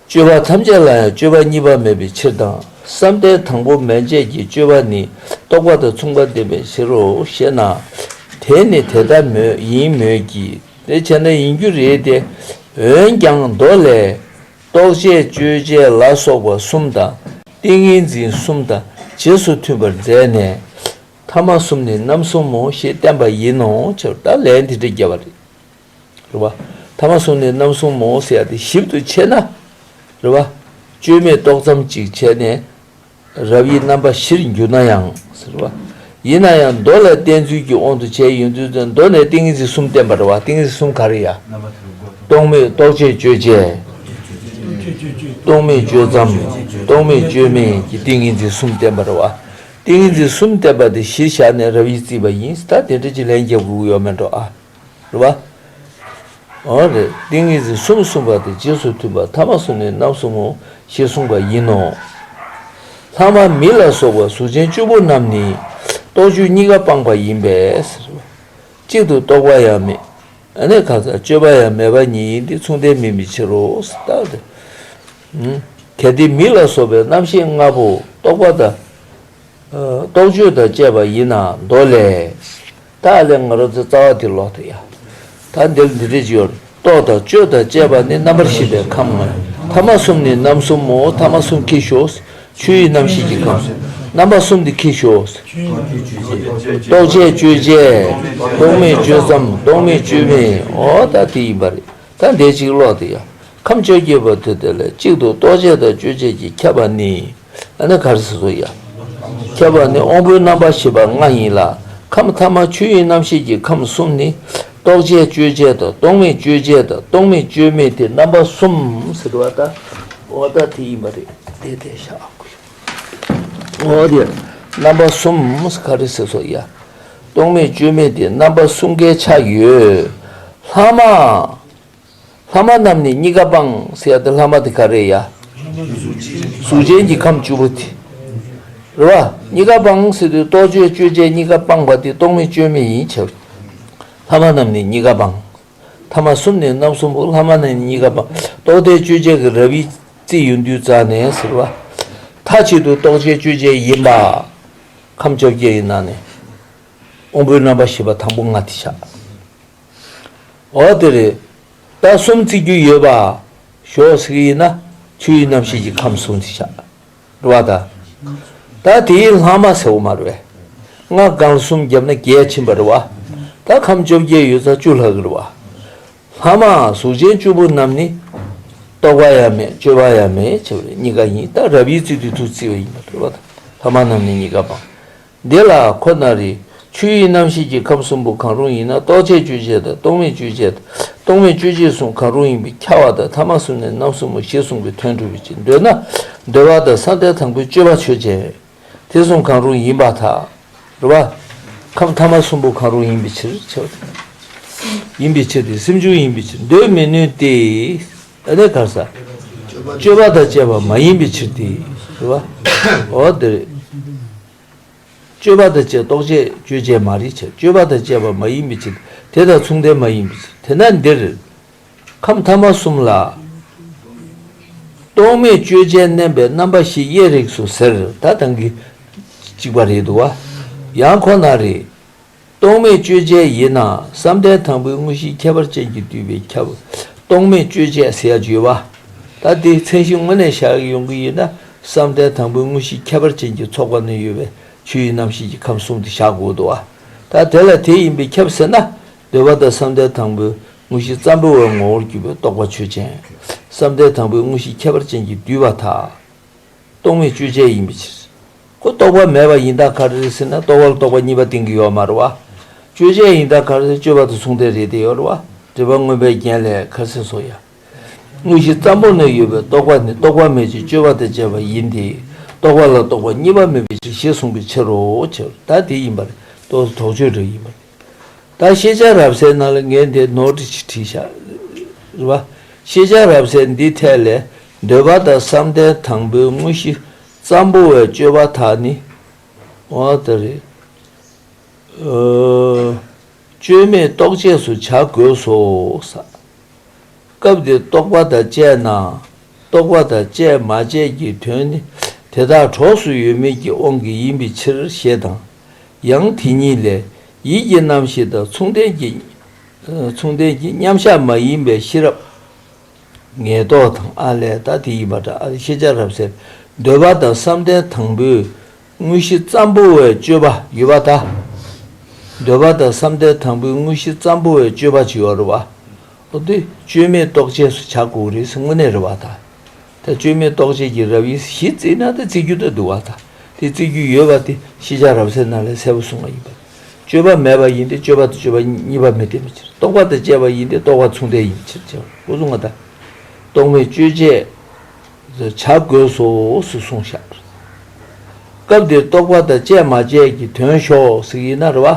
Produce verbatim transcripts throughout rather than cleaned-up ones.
སྤྱོད་པ་ཐམས་ཅད་ལ་ཡང་སྤྱོད་པ་གཉིས་པ་མེད་པའི་ཕྱིར་དང་། བསམ་གཏན་དང་པོ་མན་ཆད་ཀྱི་སྤྱོད་པ་ནི་རྟོག་པ་དང་མཚུངས་པ་ལྡན་པའི་ཕྱིར་རོ་ཞེ་ན། དེ་ནི་དེ་ལྟ་མོད་ཡིན་མོད་ཀྱི། དེ་བྱས་ན་ཡིན་རྒྱུ་རེད་དེ། འོན་ཀྱང་མདོ་ལས། རྟོག་བཅས་དཔྱོད་བཅས་ལ་སོགས་པ་གསུམ་དང་། ཏིང་ངེ་འཛིན་གསུམ་དང་རྗེས་སུ་མཐུན་པར་མཛད་ནས། ཐ་མ་གསུམ་ནི་རྣམ་གསུམ་མོ་ཞེས་བསྟན་པ་ཡིན་ནོ། ཅེས་ད་ལན་དེ་འདྲ་བརྒྱབ་པ་རེད། རེད་བ། ཐ་མ་གསུམ་ནི་རྣམ་གསུམ་མོ་ཟེར་ཡ་དེ་ཞིབ་ཏུ་ཕྱེ་ན། རེད་བ། བཅོས་མའི་རྟོག་ཙམ་ཅིག་བྱས་ནས། རབ་དབྱེ་རྣམ་པ་བཞིར་འགྱུར་ན་ཡང་ཟེར་བ། ཡིན་ན་ཡང་མདོ་ལ་བསྟན་ཚུལ་གྱི་དབང་དུ་བྱས་ཡོང་དུས་ཙམ་མདོ་ནས་ཏིང་ངེ་འཛིན་གསུམ་བསྟན་པ་རེད་བ། ཏིང་ངེ་འཛིན་གསུམ་ག་རེ་ཡ། རྟོག་མེད་རྟོག་བཅས་དཔྱོད་བཅས། རྟོག་མེད་དཔྱོད་ཙམ། རྟོག་མེད་དཔྱོད་མེད་ཀྱི་ཏིང་ངེ་འཛིན་གསུམ་བསྟན་པ་རེད་བ། ཏིང་ངེ་འཛིན་གསུམ་བསྟན་པ་དེ་གཞིར་བཞག་ནས་རབ་དབྱེ་བརྩིས་པ་ཡིན། ད་དེ་འདྲ་ཅིག་ལན་རྒྱབ་དགོས་ཀྱི་ཡོད་མེད་འགྲོ་ཨ། རེད་བ། འོ་རེད། ཏིང་ངེ་འཛིན་གསུམ་གསུངས་པ་དེ་རྗེས་སུ་མཐུན་པ་ཐ་མ་གསུམ་ནི་རྣམ་གསུམ་མོ་ཞེས་གསུངས་པ་ཡིན་ནོ། ལྷག་མ་མི་ལ་སོགས་པ་གཟུགས་ཅན་བཅུ་པོ་རྣམས་ནི་རྟོག་དཔྱོད་གཉིས་ཀ་སྤངས་པ་ཡིན་པས་ཟེར་བ། གཅིག་ཏུ་རྟོག་པ་ཡང་མེད། ཨ་ནི་ཁ་ཚ་སྤྱོད་པ་ཡང་མེད་པ་ཉིད་ཡིན་ཏེ་མཚུངས་ལྡན་མིན་པའི་ཕྱིར་རོ། ད་དེ། གལ་ཏེ་མི་ལ་སོགས་པའི་རྣམ་ཤེས་ལྔ་པོ་རྟོག་པ་དང་། རྟོག་དཔྱོད་དང་བཅས་པ་ཡིན་ན་མདོ་ལས། ད་ཨ་ལས་ང་རང་ཚོའི་རྩ་བ་དེ་ལོག་ཏུ་ཡ། ད་འདིར་འདི་འདྲས་ཅིག་ཡོད། རྟོག་དང་དཔྱོད་དང་བཅས་པ་ནི་རྣམ་པར་ཤེས་པའི་ཁམས་ལྔ། ཐ་མ་གསུམ་ནི་རྣམ་གསུམ་མོ། ཐ་མ་གསུམ་ཁྱེར་ཤོག། ཆོས་དབྱིངས་རྣམ་ཤེས་ཀྱི་ཁམས། རྣམ་པ་གསུམ་དེ་ཁྱེར་ཤོག། རྟོག་བཅས་དཔྱོད་བཅས། རྟོག་མེད་དཔྱོད་ཙམ། རྟོག་མེད་དཔྱོད་མེད། འོ་ད་དེ་ཡིན་པ་རེད། ད་འདས་ཅིག་ཀློག་དེ་ཡ། ཁམས་བཅོ་བརྒྱད་པ་དེ་དེ་ལས་གཅིག་ཏུ་རྟོག་བཅས་དང་དཔྱོད་བཅས་ཀྱིས་ཁྱབ་པ་ནི། ཨ་ནི་ག་རེ་ཟེར་སོ་ཡ། ཁྱབ་པ་ནི་དབང་པོའི་རྣམ་པར་ཤེས་པ་ལྔ་ཡིན་ལ། ཁམས་ཐ་མ་ཆོས་དབྱིངས་རྣམ་ཤེས་ཀྱི་ཁམས་གསུམ་ནི། རྟོག་བཅས་དཔྱོད་བཅས་དང་རྟོག་མེད་དཔྱོད་བཅས་དང་རྟོག་མེད་དཔྱོད་མེད་དེ་རྣམ་པ་གསུམ་ཟེར་བ་ད། འོ་ད་དེ་ཡིན་པ་རེད། དེ་དེ་ཤ་ཨ་ཁུ། འོ་དེ་རྣམ་པ་གསུམ་ག་རེ་ཟེར་སོ་ཡ། རྟོག་མེད་དཔྱོད་མེད་དེ་རྣམ་པ་གསུམ་ཀའི་ཆ་ཡོད། ལྷག་མ། ལྷག་མ་རྣམས་ནི་གཉིས་ཀ་སྤངས་ཟེར་ཡ་དེ་ལྷག་མ་དེ་ག་རེ་ཡ། གཟུགས་ཅན་གྱི་ཁམས་བཅུ་པོ་དེ། རེད་བ། གཉིས་ཀ་སྤངས་ཟེར་དུས་རྟོག་དཔྱོད་དཔྱོད་བཅས་གཉིས་ཀ་སྤངས་པ་དེ་རྟོག་མེད་དཔྱོད་མེད་ཡིན་ཕྱིར། ལྷག་མ་རྣམས་ནི་གཉིས་ཀ་སྤངས། ཐ་མ་གསུམ་ནི་རྣམ་གསུམ་པོ། ལྷག་མ་རྣམས་ནི་གཉིས་ཀ་སྤངས། རྟོག་བདེ་དཔྱོད་བཅས་ཀྱི་རབ་དབྱེ་བརྩིས་ཡོང་དུས་རྩ་ནས་ཟེར་བ། མཐའ་གཅིག་ཏུ་རྟོག་བཅས་དཔྱོད་བཅས་ཡིན་པ། ཁམས་བཅོ་བརྒྱད་ཡི་ནང་ནས། དབང་པོའི་རྣམ་པར་ཤེས་པ་དང་པོ་ལྔ་དེ་བཞག། འོ་དེ་རེད། ད་གསུམ་བརྩི་རྒྱུ་ཡོད་པ། ཞོག་ཟེར་གྱི་ཡིན་ན། ཆོས་དབྱིངས་རྣམ་ཤེས་ཀྱི་ཁམས་གསུམ་དེ་བཞག། རེད་བ་ད། ད་དེའི་ལྷག་མ་ཟེར་བ་མ་རེད་པས། ལྔ་སྒང་གསུམ་བརྒྱབ་ན་བརྒྱད་ཕྱིན་པ་རེད་བ། ད་ཁམས་བཅོ་བརྒྱད་ཡོད་ཙང་བཅུ་ལྷག་གི་རེད་བ། ལྷག་མ་གཟུགས་ཅན་བཅུ་པོ་རྣམས་ནི། རྟོག་པ་ཡང་མེད་དཔྱོད་པ་ཡང་མེད་བྱས་པ་རེད། གཉིས་ཀ་ཡིན། ད་རབ་དབྱེ་བརྩི་དུས་ཐུག་བརྩི་བ་ཡིན་པ་རེད་བ་ད། ལྷག་མ་རྣམས་ནི་གཉིས་ཀ་སྤངས། འདི་ལ་ཁོ་ན་རེ། ཆོས་དབྱིངས་རྣམ་ཤེས་ཀྱི་ཁམས་གསུམ་པོ་གང་རུང་ཡིན་ན་རྟོག་བཅས་དཔྱོད་བཅས་དང་རྟོག་མེད་དཔྱོད་བཅས་དང་རྟོག་མེད་དཔྱོད་བཅས་གསུམ་གང་རུང་ཡིན་པས་ཁྱབ་པ་དང་ཐ་མ་གསུམ་ནི་རྣམ་གསུམ་མོ་ཞེས་གསུངས་པའི་དོན་འགྲུབ་པའི་ཕྱིར། འདོད་ན་འདོད་པ་དང་བསམ་གཏན་དང་པོའི་དཔྱོད་པ་ཆོས་ཅན། དེ་གསུམ་གང་རུང་ཡིན་པར་ཐལ། རེད་བ། ཁམས་ཐ་མ་གསུམ་པོ་གང་རུང་ཡིན་པའི་ཕྱིར་ཆེ་བ། ཡིན་པའི་ཕྱིར་ཏེ། སེམས་བྱུང་ཡིན་པའི་ཕྱིར་འདོད་མི་ནུས་ཏེ། ཨ་ནི་ག་རེ་ཟེར། སྤྱོད་པ་དང་བཅས་པ་མ་ཡིན་པའི་ཕྱིར་ཏེ། རེད་བ། འོ་དེ་རེད། སྤྱོད་པ་དང་བཅས་རྟོག་བཅས་དཔྱོད་བཅས་མ་རེད་ཅེས། སྤྱོད་པ་དང་བཅས་པ་མ་ཡིན་པའི་ཕྱིར་དེ་དང་མཚུངས་ལྡན་མ་ཡིན་པའི་ཕྱིར། དེས་ན་འདིར། ཁམས་ཐ་མ་གསུམ་ལ། རྟོག་མེད་དཔྱོད་བཅས་བསྣན་པའི་རྣམ་པ་བཞི་དབྱེ་རིགས་སུ་ཟེར། ད་དང་གི་གཅིག་པ་རེད་འདུག་བ། ཡང་ཁོ་ན་རེ། རྟོག་མེད་དཔྱོད་བཅས་ཡིན་ན་བསམ་གཏན་དང་པོའི་དངོས་གཞིའི་ཁྱད་པར་ཅན་གྱིས་བསྡུས་པའི་ཁྱབ། རྟོག་མེད་དཔྱོད་བཅས་ཟེར་ཡ་བརྗོད་པ། ད་དེའི་མཚན་གཞི་དངོས་གནས་བཞག་ཡོང་གི་ཡིན་ན་བསམ་གཏན་དང་པོའི་དངོས་གཞིའི་ཁྱད་པར་ཅན་གྱི་ཚོགས་པ་ནས་ཡོད་པའི་ཆོས་དབྱིངས་རྣམ་ཤེས་ཀྱི་ཁམས་གསུམ་དེ་བཞག་དགོས་འདུག་བ། ད་དེ་ལ་དེ་ཡིན་པས་ཁྱབ་ཟེར་ན། འདོད་པ་དང་བསམ་གཏན་དང་པོའི་དངོས་གཞི་ཙམ་པོ་བའི་ངོ་བོར་གྱུར་པའི་རྟོག་པ་ཆོས་ཅན། བསམ་གཏན་དང་པོའི་དངོས་གཞི་ཁྱད་པར་ཅན་གྱིས་བསྡུས་པར་ཐལ། རྟོག་མེད་དཔྱོད་བཅས་ཡིན་པའི་ཕྱིར། ཁོ་རྟོག་པ་མེད་པ་ཡིན་དང་ག་རེ་རེད་ཟེར་ན་རྟོག་པ་ལ་རྟོག་པ་གཉིས་པ་བསྟན་གྱི་ཡོད་མ་རེད་བ། དཔྱོད་བཅས་ཡིན་དང་ག་རེ་རེད། དཔྱོད་པ་དང་མཚུངས་ལྡན་རེད་དེ་ཡོད་རེད་བ། འགྲེལ་པ་མངོན་པའི་རྒྱན་ལས་ག་རེ་ཟེར་སོ་ཡ། དངོས་གཞི་ཙམ་པོ་ན་ཡོད་པའི་རྟོག་པ་ནི་རྟོག་པ་མེད་ཅིང་དཔྱོད་པ་དང་བཅས་པ་ཡིན་ཏེ། རྟོག་པ་ལ་རྟོག་པ་གཉིས་པ་མེད་པའི་ཕྱིར་ཞེས་གསུངས་པའི་ཕྱིར་རོ། ཅེས་ད་དེ་ཡིན་པ་རེད། རྟོག་དོགས་གཅོད་རེ་ཡིན་པ་རེད། ད་ཤེས་བྱ་རབ་གསལ་ནང་ལ་ངས་འདི་ནོར་འདི་ཅིག་བྲིས་ཤག་རེད་བ། ཤེས་བྱ་རབ་གསལ་འདི་ཐད་ལས་འདོད་པ་དང་བསམ་གཏན་དང་པོའི་དངོས་གཞི་ཙམ་པོ་བའི་དཔྱོད་པ་དག་ནི། འོ་དེ་རེད། ཨོ། དཔྱོད་མེད་རྟོག་བཅས་སུ་བྱ་དགོས་སོ། ས། སྐབས་འདིར་རྟོག་པ་དང་བཅས་ན། རྟོག་པ་དང་བཅས་མ་བཅས་ཀྱི་དོན་ནི་དེ་དག་གྲོགས་སུ་ཡོད་མེད་ཀྱི་དབང་གིས་ཡིན་པའི་ཕྱིར་ཞེས་དང་། ཡང་དེ་ཉིད་ལས་ཡིད་ཀྱི་རྣམ་ཤེས་དང་མཚུངས་ལྡན་གྱི་མཚུངས་ལྡན་གྱི་མཉམ་གཞག་མ་ཡིན་པའི་ཤེས་རབ་ངེས་རྟོག་དང་། ཨ་ལས། ད་དེ་ཡིན་པ་འདྲ། ཨ་ལས། ཤེས་བྱ་རབ་གསལ། འདོད་པ་དང་བསམ་གཏན་དང་པོའི་དངོས་གཞི་ཙམ་པོ་བའི་སྤྱོད་པ་ཡོད་པ་དང་། འདོད་པ་དང་བསམ་གཏན་དང་པོའི་དངོས་གཞི་ཙམ་པོ་བའི་སྤྱོད་པ་ཅིག་ཡོད་རེད་བ། འོ་དེ་སྤྱོད་མེད་རྟོག་བཅས་སུ་བྱ་དགོས་རེད་ཟེར། དངོས་གནས་རེད་བ་ད། ད་སྤྱོད་མེད་རྟོག་བཅས་ཀྱི་རབ་དབྱེ་གཞི་བརྩིས་ན་ད་བརྩི་རྒྱུ་ད་འདུག་བ་ད། དེ་བརྩི་རྒྱུ་ཡོད་པ་དེ་ཤེས་བྱ་རབ་གསལ་ནང་ལས་གསལ་པོ་གསུངས་པ་ཡིན་པ། སྤྱོད་པ་མེད་པ་ཡིན་ཏེ་སྤྱོད་པ་དང་སྤྱོད་པ་གཉིས་པ་མི་བརྟེན་པའི་ཕྱིར། རྟོག་པ་དང་བཅས་པ་ཡིན་ཏེ་རྟོག་པ་མཚུངས་ལྡན་ཡིན་ཕྱིར་ཟེར་བ་གོ་སོང་ང་ད། རྟོག་མེད་དཔྱོད་བྱེད་བྱ་དགོས་སོ་ཞེས་གསུངས་ཤག་སྐབས་འདིར་རྟོག་པ་དང་བཅས་མ་བཅས་ཀྱི་དོན་ཞོག་ཟེར་གྱི་ཡིན་ན་རེད་བ།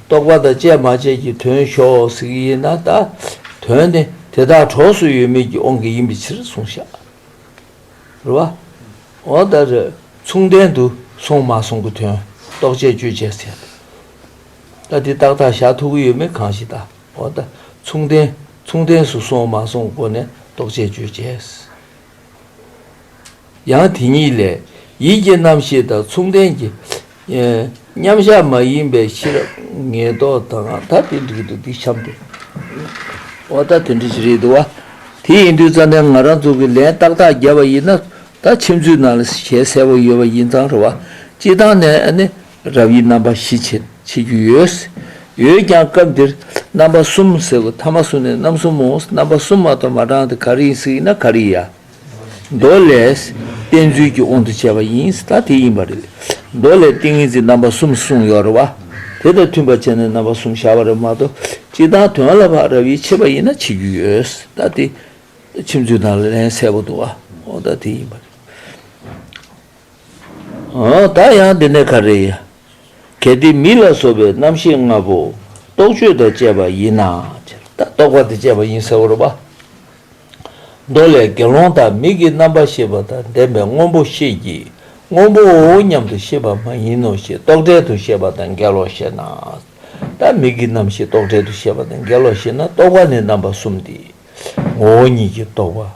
རྟོག་པ་དང་བཅས་མ་བཅས་ཀྱི་དོན་ཞོག་ཟེར་གྱི་ཡིན་ན་ད། དོན་ནི་དེ་དག་གྲོགས་སུ་ཡོད་མེད་ཀྱི་དབང་གིས་ཡིན་པའི་ཕྱིར་གསུངས་ཤག་རེད་བ། འོ་ད་རེད། མཚུངས་ལྡན་དུ་སོང་མ་སོང་གི་དོན་རྟོག་བཅས་དཔྱོད་བྱེད་ཟེར། ད་འདི་ཏག་ཏག་བཞག་ཐུབ་ཀྱི་ཡོད་མེད་གང་ཞིག་ད། འོ་ད་མཚུངས་ལྡན་མཚུངས་ལྡན་སུ་སོང་མ་སོང་སྒོ་ནས་རྟོག་བཅས་དཔྱོད་བྱེད། ཡང་དེ་ཉིད་ལས་ཡིད་ཀྱི་རྣམ་ཤེས་དང་མཚུངས་ལྡན་གྱི་མཉམ་གཞག་མ་ཡིན་པའི་ཤེས་རབ་ངེས་རྟོག་དང་། ད་དེ་འགྲིག་འདུག་འདི་གཤམ་དུ། འོ་ད་དེ་འདྲ་ཞིག་རེད་འདུག་བ། དེ་ཡིན་དུས་ཙང་ནས་ང་རང་ཚོ་གི་ལན་ཏག་ཏག་བརྒྱབ་པ་ཡིན་ན། ད་ཁྱིམ་མཚེས་ནང་ལ་ཞལ་གསལ་པོ་ཡོད་པ་ཡིན་ཙང་རེད་བ། སྤྱིར་བཏང་ནས་ཨ་ནི་རབ་དབྱེ་རྣམ་པ་བཞི་ཕྱེ་ཕྱེ་རྒྱུ་ཡོད། ཡོད་ཀྱང་སྐབས་འདིར་རྣམ་པ་གསུམ་ཟེར་གོ་ཐ་མ་གསུམ་ནས་རྣམ་གསུམ་མོ། རྣམ་པ་གསུམ་མ་གཏོགས་མ་དྲངས་ཏེ་ག་རེ་ཡིན་ཟེར་ཡིན་ན་ག་རེ་ཡ། མདོ་ལས་གཏན་ཚུལ་གྱི་དབང་དུ་བྱས་པ་ཡིན། ད་དེ་ཡིན་པ་རེད། མདོ་ལས་ཏིང་ངེ་འཛིན་རྣམ་པ་གསུམ་གསུངས་ཡོད་རེད་བ། དེ་དང་མཐུན་པ་བྱས་ནས་རྣམ་པ་གསུམ་བཞག་པ་རེད་མ་གཏོགས་སྤྱིར་བཏང་དོན་ལ་ཕར་རབ་དབྱེ་ཕྱེ་བ་ཡིན་ན་ཕྱེ་རྒྱུ་ཡོད། ད་དེ་ཁྱིམ་མཚེས་ནང་ལ་ལན་གསལ་པོ་འདུག་བ། འོ་ད་དེ་ཡིན་པ་རེད། འོ་ད་ཡང་འདི་ནས་ག་རེ་ཡ། གལ་ཏེ་མིག་ལ་སོགས་པའི་རྣམ་ཤེས་ལྔ་པོ་རྟོག་དཔྱོད་དང་བཅས་པ་ཡིན་ན། ད་རྟོག་པ་དང་བཅས་པ་ཡིན་ཟེར་བ་རེད་པ། མདོ་ལས་དགེ་སློང་དག་མིག་གི་རྣམ་པར་ཤེས་པ་དང་ལྡན་པས་སྔོན་པོ་ཤེས་ཀྱི། སྔོན་པོའོ་སྙམ་དུ་ཤེས་པ་མ་ཡིན་ནོ་ཞེས་རྟོག་བྲལ་དུ་ཤེས་པ་དང་འགལ་ལོ་ཞེ་ན། ད་མིག་གི་རྣམ་ཤེས་རྟོག་བྲལ་དུ་ཤེས་པ་དང་འགལ་ལོ་ཞེ་ན། རྟོག་པ་ནི་རྣམ་པ་གསུམ་སྟེ། ངོ་བོ་ཉིད་ཀྱིས་རྟོགས་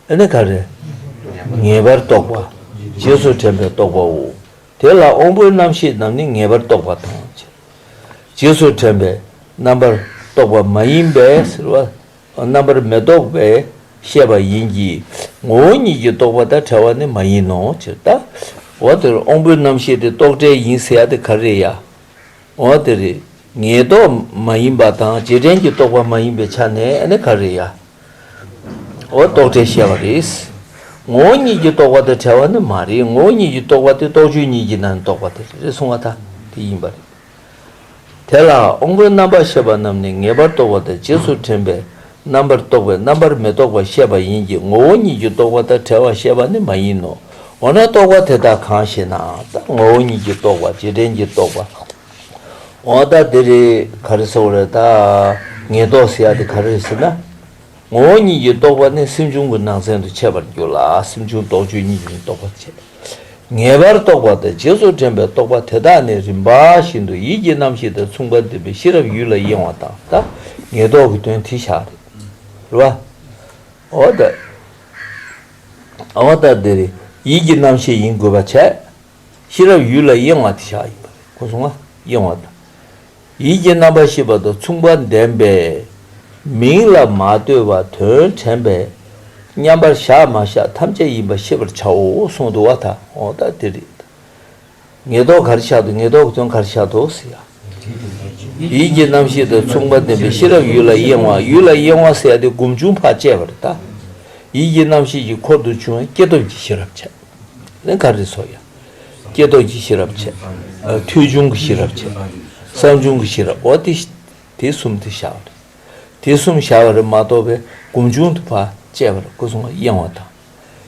པ། ཨ་ནི་ག་རེ། ངེས་པར་རྟོག་པ། རྗེས་སུ་དྲན་པའི་རྟོག་པའོ། དེ་ལ་དབང་པོའི་རྣམ་ཤེས་རྣམས་ནི་ངེས་པར་རྟོག་པ་དང་། རྗེས་སུ་དྲན་པའི་རྣམ་པར་རྟོག་པ་མ་ཡིན་པས་ཟེར་བ། རྣམ་པར་མི་རྟོག་པས་བཤད་པ་ཡིན་གྱི། ངོ་བོ་ཉིད་ཀྱིས་རྟོགས་པ་དང་བྲལ་བ་ནི་མ་ཡིན་ནོ་ཅེས། ད་འོ་དེར་དབང་པོའི་རྣམ་ཤེས་དེ་རྟོག་བྲལ་ཡིན་ཟེར་ཡ་དེ་ག་རེ་ཡ། འོ་དེ་རེད། ངེས་རྟོག་མ་ཡིན་པ་དང་རྗེས་དྲན་གྱི་རྟོག་པ་མ་ཡིན་པའི་ཆ་ནས་ཨ་ནི་ག་རེ་ཡ། འོ་རྟོག་བྲལ་བཤད་པ་རེད། ངོ་བོ་ཉིད་ཀྱིས་རྟོགས་པ་དང་བྲལ་བ་ནི་མ་རེད། ངོ་བོ་ཉིད་ཀྱིས་རྟོགས་པ་དེ་རྟོག་དཔྱོད་གཉིས་ཀྱི་ནང་ནས་རྟོགས་པ་དེ་རེད་གསུང་བ་ད་དེ་ཡིན་པ་རེད། དེ་ལ་དབང་པོའི་རྣམ་པར་ཤེས་པ་རྣམས་ནི་ངེས་པར་རྟོག་པ་དང་རྗེས་སུ་དྲན་པའི་རྣམ་པར་རྟོག་པས་རྣམ་པར་མི་རྟོག་པ་བཤད་པ་ཡིན་གྱི། ངོ་བོ་ཉིད་ཀྱིས་རྟོགས་པ་དང་བྲལ་བ་བཤད་པ་ནི་མ་ཡིན་ནོ། འོ་ན་རྟོག་པ་དེ་དག་གང་ཞེ་ན། ད་ངོ་བོ་ཉིད་ཀྱིས་རྟོགས་པ། རྗེས་དྲན་གྱིས་རྟོགས་པ། འོ་ད་དེ་རེད། ག་རེ་ཟེར་བ་རེད། ད་ངེས་རྟོག་ཟེར་ཡ་དེ་ག་རེ་རེད་ཟེར་ན། ངོ་བོ་ཉིད་ཀྱིས་རྟོགས་པ་ནི་སེམས་བྱུང་གི་ནང་ཚན་དུ་འཆད་པར་འགྱུར་ལ། སེམས་བྱུང་རྟོག་དཔྱོད་གཉིས་ཀྱིས་རྟོགས་པར་བྱེད། ངེས་པར་རྟོགས་པ་དང་རྗེས་སུ་དྲན་པའི་རྟོག་པ་དེ་དག་ནི་རིམ་པ་བཞིན་དུ་ཡིད་ཀྱི་རྣམ་ཤེས་དང་མཚུངས་པར་ལྡན་པའི་ཤེས་རབ་ཡུལ་ལ་གཡེང་བ་དང་། ད་ངེས་རྟོག་གི་དོན་དེ་བཞག་རེད། རེད་བ། འོ་ད། འོ་ད་དེ་རེད། ཡིད་ཀྱི་རྣམ་ཤེས་ཡིན་དགོས་པ་བྱས། ཤེས་རབ་ཡུལ་ལ་གཡེང་བ་དེ་བཞག་ཡིན་པ་རེད། གོ་སོང་ང་། གཡེང་བ་དང་། ཡིད་ཀྱི་རྣམ་པར་ཤེས་པ་དང་མཚུངས་པར་ལྡན་པས། མིང་ལ་མ་ལྟོས་པར་དོན་དྲན་པས། མཉམ་པར་བཞག་མ་བཞག་ཐམས་ཅད་ཡིན་པ་ཤེས་པར་བྱའོ་གསུངས་འདུག་བ་ད། འོ་ད་དེ་རེད། ངེས་རྟོག་ག་རེ་བཞག་འདུག་ངེས་རྟོག་གི་དོན་ག་རེ་བཞག་འདུག་ཟེར་ཡ། ཡིད་ཀྱི་རྣམ་ཤེས་དང་མཚུངས་པར་ལྡན་པའི་ཤེས་རབ་ཡུལ་ལ་གཡེང་བ། ཡུལ་ལ་གཡེང་བ་ཟེར་ཡ་དེ་སྒོམ་བྱུང་ཕར་བཅད་པ་རེད་ད། ཡིད་ཀྱི་རྣམ་ཤེས་ཀྱི་འཁོར་དུ་བྱུང་བའི་སྐྱེས་སྟོབས་ཀྱི་ཤེས་རབ་བྱས། ནི་ག་རེ་སོ་ཡ། སྐྱེས་སྟོབས་ཀྱི་ཤེས་རབ་བྱས། ཨ། ཐོས་བྱུང་གི་ཤེས་རབ་བྱས། བསམ་བྱུང་གི་ཤེས་རབ། འོ་དེ་དེ་གསུམ་དེ་བཞག་པ་རེད། དེ་གསུམ་བཞག་པ་རེད་མ་གཏོགས་པའི་སྒོམ་བྱུང་དུ་ཕར་བཅད་པ་རེད། སྐུ་གསུང་བ་གཡེང་བ་དང་།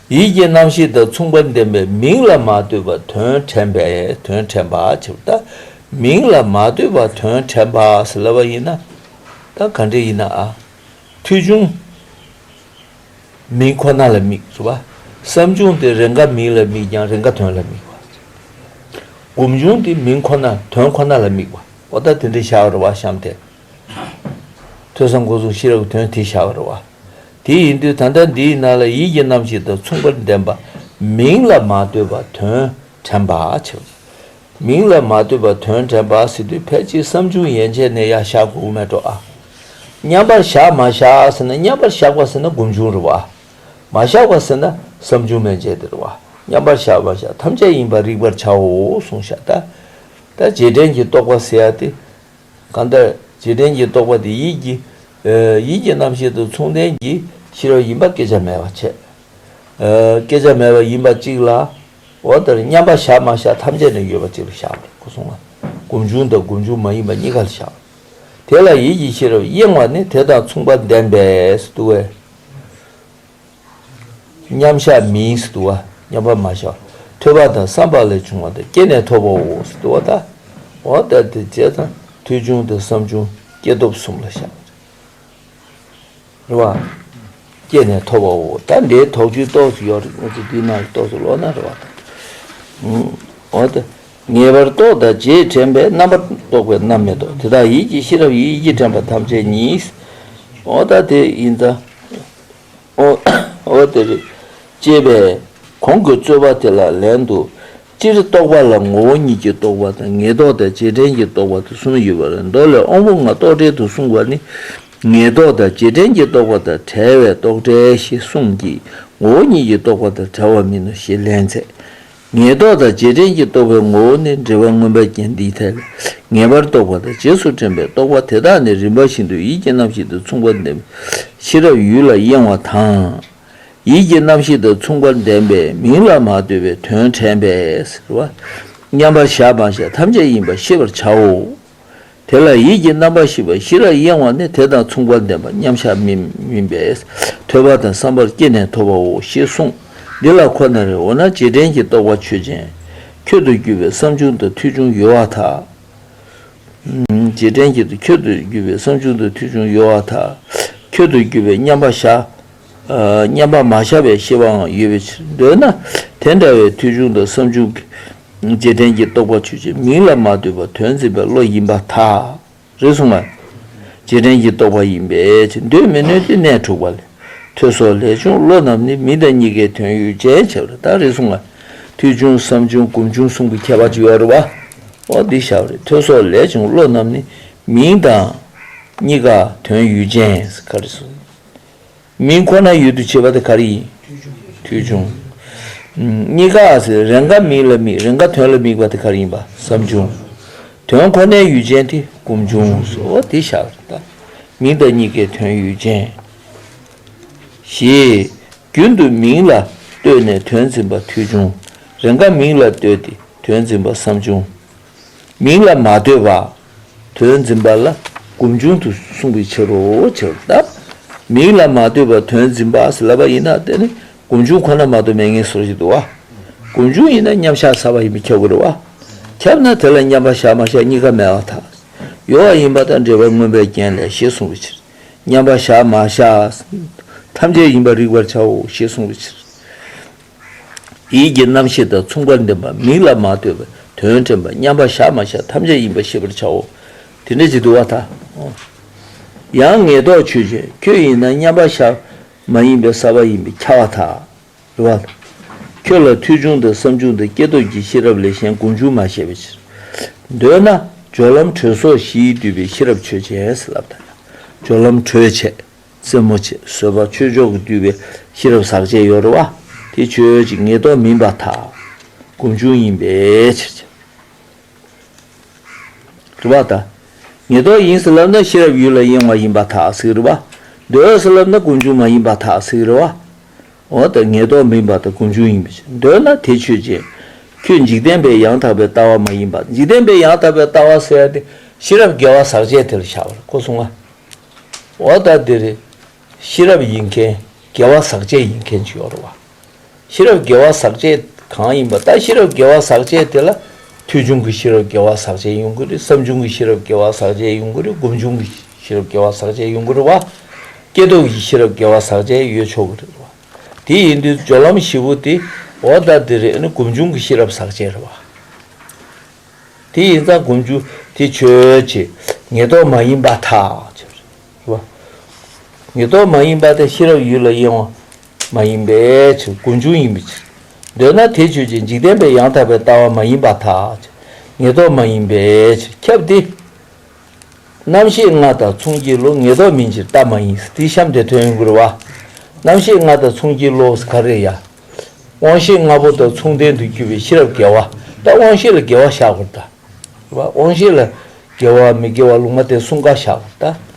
ཡིད་ཀྱི་རྣམ་ཤེས་དང་མཚུངས་པར་ལྡན་པའི་མིང་ལ་མ་ལྟོས་པར་དོན་དྲན་པས། དོན་དྲན་པ་བྱེད་པ་ད། མིང་ལ་མ་ལྟོས་པར་དོན་དྲན་པ་ཟེར་ལབ་པ་ཡིན་ན། ད་ག་འདྲ་ཡིན་ན་ཨ། ཐོས་བྱུང་། མིང་ཁོ་ན་ལ་དམིགས་སོ་བ། བསམ་བྱུང་དེ་རེས་འགའ་མིང་ལ་དམིགས་ཀྱང་རེས་འགའ་དོན་ལ་དམིགས་པ། སྒོམ་བྱུང་དེ་མིང་ཁོ་ན་དོན་ཁོ་ན་ལ་དམིགས་པ། འོ་ད་དེ་འདྲ་བཞག་པ་རེད་བ་གཤམ་དེ། ཐོས་བསམ་སྒོམ་གསུམ་ཤེས་རབ་ཀྱི་དོན་དེ་བཞག་པ་རེད་བ། དེ་ཡིན་དུས་ད་ལྟ་འདིའི་ནང་ལ་ཡིད་ཀྱི་རྣམ་ཤེས་དང་མཚུངས་པར་ལྡན་པ། མིང་ལ་མ་ལྟོས་པར་དོན་དྲན་པ་བྱེད། མིང་ལ་མ་ལྟོས་པར་དོན་དྲན་པ་ཟེར་དུས་ཕལ་ཆེར་བསམ་བྱུང་ཡན་ཆད་ནས་ཡར་བཞག་དགོས་མེད་འགྲོ་ཨ། མཉམ་པར་བཞག་མ་བཞག་ཟེར་ན། མཉམ་པར་བཞག་པ་ཟེར་ན་སྒོམ་བྱུང་རེད་བ། མ་བཞག་པ་ཟེར་ན་བསམ་བྱུང་མན་ཆད་དེ་རེད་བ། མཉམ་པར་བཞག་མ་བཞག་ཐམས་ཅད་ཡིན་པར་རིག་པར་བྱའོ་གསུངས་ཤག་ད། ད་རྗེས་དྲན་གྱི་རྟོག་པ་ཟེར་ཡ་དེ། གང་ལྟར་རྗེས་དྲན་གྱི་རྟོག་པ་དེ་ཡིད་ཀྱི། ཡིད་ཀྱི་རྣམ་ཤེས་དང་མཚུངས་ལྡན་གྱི་ཤེས་རབ་ཡིན་པ་སྐད་ཆ་མེད་པ་བྱས། སྐད་ཆ་མེད་པ་ཡིན་པ་གཅིག་ལ། འོ་དེར་མཉམ་པ་བཞག་མ་བཞག་ཐམས་ཅད་ནས་ཡོད་པ་གཅིག་ལ་བཞག་པ་རེད་ཁོ་གསུངས་ལ། སྒོམ་བྱུང་དང་སྒོམ་བྱུང་མ་ཡིན་པ་གཉིས་ཀ་ལ་བཞག་པ་རེད། དེ་ལ་ཡིད་ཀྱི་ཤེས་རབ་གཡེང་བ་ནི་དེ་དང་མཚུངས་པ་ལྡན་པས་སུ་འདུག་བས། མཉམ་བཞག་མིན་སུ་འདུག་བ། མཉམ་པ་མ་བཞག་ཐོས་པ་དང་བསམ་པ་ལས་བྱུང་བ་དང་སྐྱེས་ནས་ཐོབ་པའོ་སུ་འདུག་བ་ད། འོ་ད་དེ་རྗེས་དང་ཐོས་བྱུང་དང་བསམ་བྱུང་སྐྱེས་སྟོབས་གསུམ་ལ་བཞག་པ་རེད། རེད་བ། སྐྱེས་ནས་ཐོབ་པའོ། ད་འདིའི་དོགས་གཅོད་ཏོག་ཙམ་ཡོད་རེད། ང་ཚོ་འདི་ནང་ལ་ཏོག་ཙམ་ཀློག་ན་རེད་བ་ད། འོ་ད། ངེས་པར་རྟོག་དང་རྗེས་དྲན་པས། རྣམ་པར་རྟོག་པས་རྣམ་མི་རྟོག་དེ་དག་ཡིད་ཀྱི་ཤེས་རབ་ཡིད་ཀྱིས་དྲན་པ་ཐམས་ཅད་ཉིད། འོ་ད་དེ་ཡིན་ཙང་། འོ་འོ་དེ་རེད། ཅེས་པས་གོང་གི་རྩོད་པ་དེ་ལ་ལན་དུ། སྤྱིར་རྟོག་པ་ལ་ངོ་བོ་ཉིད་ཀྱི་རྟོག་པ་དང་། ངེས་རྟོག་དང་རྗེས་དྲན་གྱི་རྟོག་པ་དང་གསུམ་ཡོད་པར་མདོ་ལས་དབང་པོ་ལྔ་རྟོག་བྲལ་དུ་གསུངས་པ་ནི། ངེས་རྟོག་དང་རྗེས་དྲན་གྱི་རྟོག་པ་དང་བྲལ་བའི་རྟོག་བྲལ་ཞེས་གསུངས་ཀྱི། ངོ་བོ་ཉིད་ཀྱི་རྟོག་པ་དང་བྲལ་བ་མིན་ནོ་ཞེས་ལན་འཚལ། ངེས་རྟོག་དང་རྗེས་དྲན་གྱི་རྟོག་པའི་ངོ་བོ་ནི་འབྲེལ་བ་མངོན་པའི་རྐྱེན་འདིའི་ཐད་ལ། ངེས་པར་རྟོག་པ་དང་རྗེས་སུ་དྲན་པའི་རྟོག་པ་དེ་དག་ནི་རིམ་པ་བཞིན་དུ་ཡིད་ཀྱི་རྣམ་ཤེས་དང་མཚུངས་པར་ལྡན་པའི་ཤེས་རབ་ཡུལ་ལ་གཡེང་བ་དང་། ཡིད་ཀྱི་རྣམ་ཤེས་དང་མཚུངས་པར་ལྡན་པས་མིང་ལ་མ་ལྟོས་པའི་དོན་དྲན་པས་ཟེར་བ། མཉམ་པར་བཞག་མ་བཞག་ཐམས་ཅད་ཡིན་པ་ཤེས་པར་བྱའོ། དེ་ལ་ཡིད་ཀྱི་རྣམ་པར་ཤེས་པ་ཤེས་རབ་གཡེང་བ་ནི་དེ་དང་མཚུངས་པར་ལྡན་པ་མཉམ་བཞག་མིན་མིན་པས། ཐོས་པ་དང་བསམ་པ་སྐྱེས་ནས་ཐོབ་པའོ་ཞེས་གསུངས། འདི་ལ་ཁོ་ནར་འོ་ན་རྗེས་དྲན་གྱི་རྟོག་པ་ཆོས་ཅན། ཁྱོད་དུ་གྱུར་པའི་བསམ་བྱུང་དང་ཐོས་བྱུང་ཡོད་པར་ཐལ། རྗེས་དྲན་གྱི་ཁྱོད་དུ་གྱུར་པའི་བསམ་བྱུང་དང་ཐོས་བྱུང་ཡོད་པར་ཐལ། ཁྱོད་དུ་གྱུར་པའི་མཉམ་པ་བཞག་མཉམ་པ་མ་བཞག་པའི་ཤེས་པའང་ཡོད་པའི་ཕྱིར། འདོད་ན་དེ་འདྲ་བའི་ཐོས་བྱུང་དང་བསམ་བྱུང་གི་རྗེས་དྲན་གྱི་རྟོག་པ་ཆོས་ཅན། མིང་ལ་མ་ལྟོས་པར་དོན་འཛིན་པའི་བློ་ཡིན་པར་ཐལ། རེད་གསུངས་པ། རྗེས་དྲན་གྱི་རྟོག་པ་ཡིན་པའི་ཕྱིར། འདོད་མི་ནུས་ཏེ་གནས་དྲུག་པ་ལས། ཐོས་སོགས་ལས་བྱུང་བློ་རྣམས་ནི། མིང་དང་གཉིས་ཀའི་དོན་ཡུལ་ཅན་བྱེ་བ་རེད། ད་རེད་གསུངས་པ། ཐོས་བྱུང་བསམ་བྱུང་སྒོམ་བྱུང་གསུམ་གྱི་ཁྱད་པར་ཅིག་ཡོད་རེད་བ། འོ་འདི་བཞག་པ་རེད། ཐོས་སོགས་ལས་བྱུང་བློ་རྣམས་ནི། མིང་དང་གཉིས་ཀ་དོན་ཡུལ་ཅན་ག་རེ་གསུངས། མིང་ཁོ་ན་ཡུལ་དུ་བྱེད་པ་དེ་ག་རེ་ཡིན། ཐོས་བྱུང་། གཉིས་ཀ་ཟེར་རེས་འགའ་མིང་ལ་དམིགས། རེས་འགའ་དོན་ལ་དམིགས་པ་དེ་ག་རེ་ཡིན་པ། བསམ་བྱུང་། དོན་ཁོ་ནའི་ཡུལ་ཅན་དེ་སྒོམ་བྱུང་། འོ་དེ་བཞག་པ་རེད་ད། མིང་དང་གཉིས་ཀའི་དོན་ཡུལ་ཅན། ཞེས། རྒྱུན་དུ་མིང་ལ་ལྟོས་ནས་དོན་འཛིན་པ་ཐོས་བྱུང་། རེས་འགའ་མིང་ལ་ལྟོས་ཏེ་དོན་འཛིན་པ་བསམ་བྱུང་། མིང་ལ་མ་ལྟོས་པར་དོན་འཛིན་པ་ལ་སྒོམ་བྱུང་དུ་གསུངས་པའི་ཕྱིར་རོ། ཕྱིར་ད། མིང་ལ་མ་ལྟོས་པར་དོན་འཛིན་པ་ཟེར་ལབ་པ་ཡིན་ན་དེ་ནི་སྒོམ་བྱུང་ཁོ་ན་མ་གཏོགས་མེད་ངེས་སོ་ཞིག་འདུག་བ། སྒོམ་བྱུང་ཡིན་ན་མཉམ་བཞག་ཚར་བ་ཡིན་པས་ཁྱབ་དགོས་རེད་བ། ཁྱབ་ན་དེ་ལ་མཉམ་པ་བཞག་མ་བཞག་གཉིས་ཀ་མེད་པར་ཐལ། ཡོད་པ་ཡིན་པ་དང་འབྲེལ་བ་མངོན་པའི་རྐྱེན་ལས་ཞེས་གསུངས་པའི་ཕྱིར། མཉམ་པ་བཞག་མ་བཞག་ཐམས་ཅད་ཡིན་པར་རིག་པར་བྱའོ་ཞེས་གསུངས་པའི་ཕྱིར། ཡིད་ཀྱི་རྣམ་ཤེས་དང་མཚུངས་པར་ལྡན་པ་མིང་ལ་མ་ལྟོས་པའི་དོན་དྲན་པ་མཉམ་པ་བཞག་མ་བཞག་ཐམས་ཅད་ཡིན་པ་ཤེས་པར་བྱའོ། དེ་འདྲ་ཅིག་འདུག་བ་ད། ཡང་ངེས་རྟོག་ཆོས་ཅན། ཁྱོད་ཡིན་ན་མཉམ་པ་བཞག་མ་ཡིན་པའི་ས་པ་ཡིན་པས་ཁྱབ་པར་ཐལ། རེད་བ། ཁྱོད་ལ་ཐོས་བྱུང་དང་བསམ་བྱུང་དང་སྐྱེས་སྟོབས་ཀྱི་ཤེས་རབ་ལས་གཞན་སྒོམ་བྱུང་མ་བཤད་པའི་ཕྱིར། འདོད་ན་སྦྱོར་ལམ་གྲོལ་སོགས་བཞིས་བསྡུས་པའི་ཤེས་རབ་ཆོས་ཅན་ཟེར་ལབ་ད། སྦྱོར་ལམ་གྲོལ་བྱེད། རྩེད་མོ་བྱེད། བཟོད་པ་ཆོས་མཆོག་གིས་བསྡུས་པའི་ཤེས་རབ་ཟག་བཅས་ཡོད་རེད་བ། དེ་ཆོས་ཅན། ངེས་རྟོག་མིན་པར་ཐལ། སྒོམ་བྱུང་ཡིན་པའི་ཕྱིར། རེད་བ་ད། ངེས་རྟོག་ཡིན་ཟེར་ལབ་ན་ཤེས་རབ་ཡུལ་ལ་གཡེང་བ་ཡིན་པར་ཐལ་ཟེར་གྱི་རེད་བ། འདོད་ཟེར་ལབ་ན་སྒོམ་བྱུང་མ་ཡིན་པར་ཐལ་ཟེར་གྱི་རེད་བ། འོ་ད་ངེས་རྟོག་མིན་པ་དང་སྒོམ་བྱུང་ཡིན་པའི་ཕྱིར། འདོད་ན་དེ་ཆོས་ཅན། ཁྱོད་འཇིག་རྟེན་པའི་ཡང་དག་པའི་ལྟ་བ་མ་ཡིན་པ། འཇིག་རྟེན་པའི་ཡང་དག་པའི་ལྟ་བ་ཟེར་ཡ་དེ་ཤེས་རབ་དགེ་བ་ཟག་བཅས་དེ་ལ་བཞག་པ་རེད་ཁོ་གསུང་ང་། འོ་ད་འདི་རེད། ཤེས་རབ་ཡིན་མཁན་དགེ་བ་ཟག་བཅས་ཡིན་མཁན་ཅིག་ཡོད་རེད་བ། ཤེས་རབ་དགེ་བ་ཟག་བཅས་གང་ཡིན་པ། ད་ཤེས་རབ་དགེ་བ་ཟག་བཅས་དེ་ལ་ཐོས་བྱུང་གི་ཤེས་རབ་དགེ་བ་ཟག་བཅས་ཡོང་གི་རེད། བསམ་བྱུང་གི་ཤེས་རབ་དགེ་བ་ཟག་བཅས་ཡོང་གི་རེད། སྒོམ་བྱུང་གི་ཤེས་རབ་དགེ་བ་ཟག་བཅས་ཡོང་གི་རེད་བ། སྐྱེས་སྟོབས་ཀྱི་ཤེས་རབ་དགེ་བ་ཟག་བཅས་ཡོད་ཆོག་གི་རེད་བ། དེ་ཡིན་དུས་སྦྱོར་ལམ་བཞི་པོ་དེ་འོ་ད་དེ་རེད། ཨ་ནི་སྒོམ་བྱུང་གི་ཤེས་རབ་ཟག་བཅས་རེད་བ། དེ་ཡིན་ཙང་སྒོམ་བྱུང་དེ་ཆོས་ཅན། ངེས་རྟོག་མ་ཡིན་པར་ཐལ་ཟེར་བ། ངེས་རྟོག་མ་ཡིན་པ་དེ་ཤེས་རབ་ཡུལ་ལ་གཡེང་བ་མ་ཡིན་པའི་ཕྱིར། སྒོམ་བྱུང་ཡིན་པའི་ཕྱིར། འདོད་ན་དེ་ཆོས་ཅན། འཇིག་རྟེན་པའི་ཡང་དག་པའི་ལྟ་བ་མ་ཡིན་པར་ཐལ། ངེས་རྟོག་མ་ཡིན་པའི་ཕྱིར། ཁྱབ་སྟེ། རྣམ་ཤེས་ལྔ་དང་མཚུངས་ཀྱི་བློ་ངེས་རྟོག་མིན་ཕྱིར་ལྟ་མ་ཡིན། དེ་གཤམ་དེ་ཐོན་ཡོང་གི་རེད་བ། རྣམ་ཤེས་ལྔ་དང་མཚུངས་ཀྱི་བློ་ག་རེ་ཡ། དབང་ཤེས་ལྔ་པོ་དང་མཚུངས་ལྡན་དུ་གྱུར་པའི་ཤེས་རབ་དགེ་བ། ད་དབང་ཤེས་ལ་དགེ་བ་བཞག་དགོས་ད། རེད་བ། དབང་ཤེས་ལ་དགེ་བ་མི་དགེ་བ་ལུང་མ་བསྟན་གསུམ་ཀ་བཞག་དགོས་ད།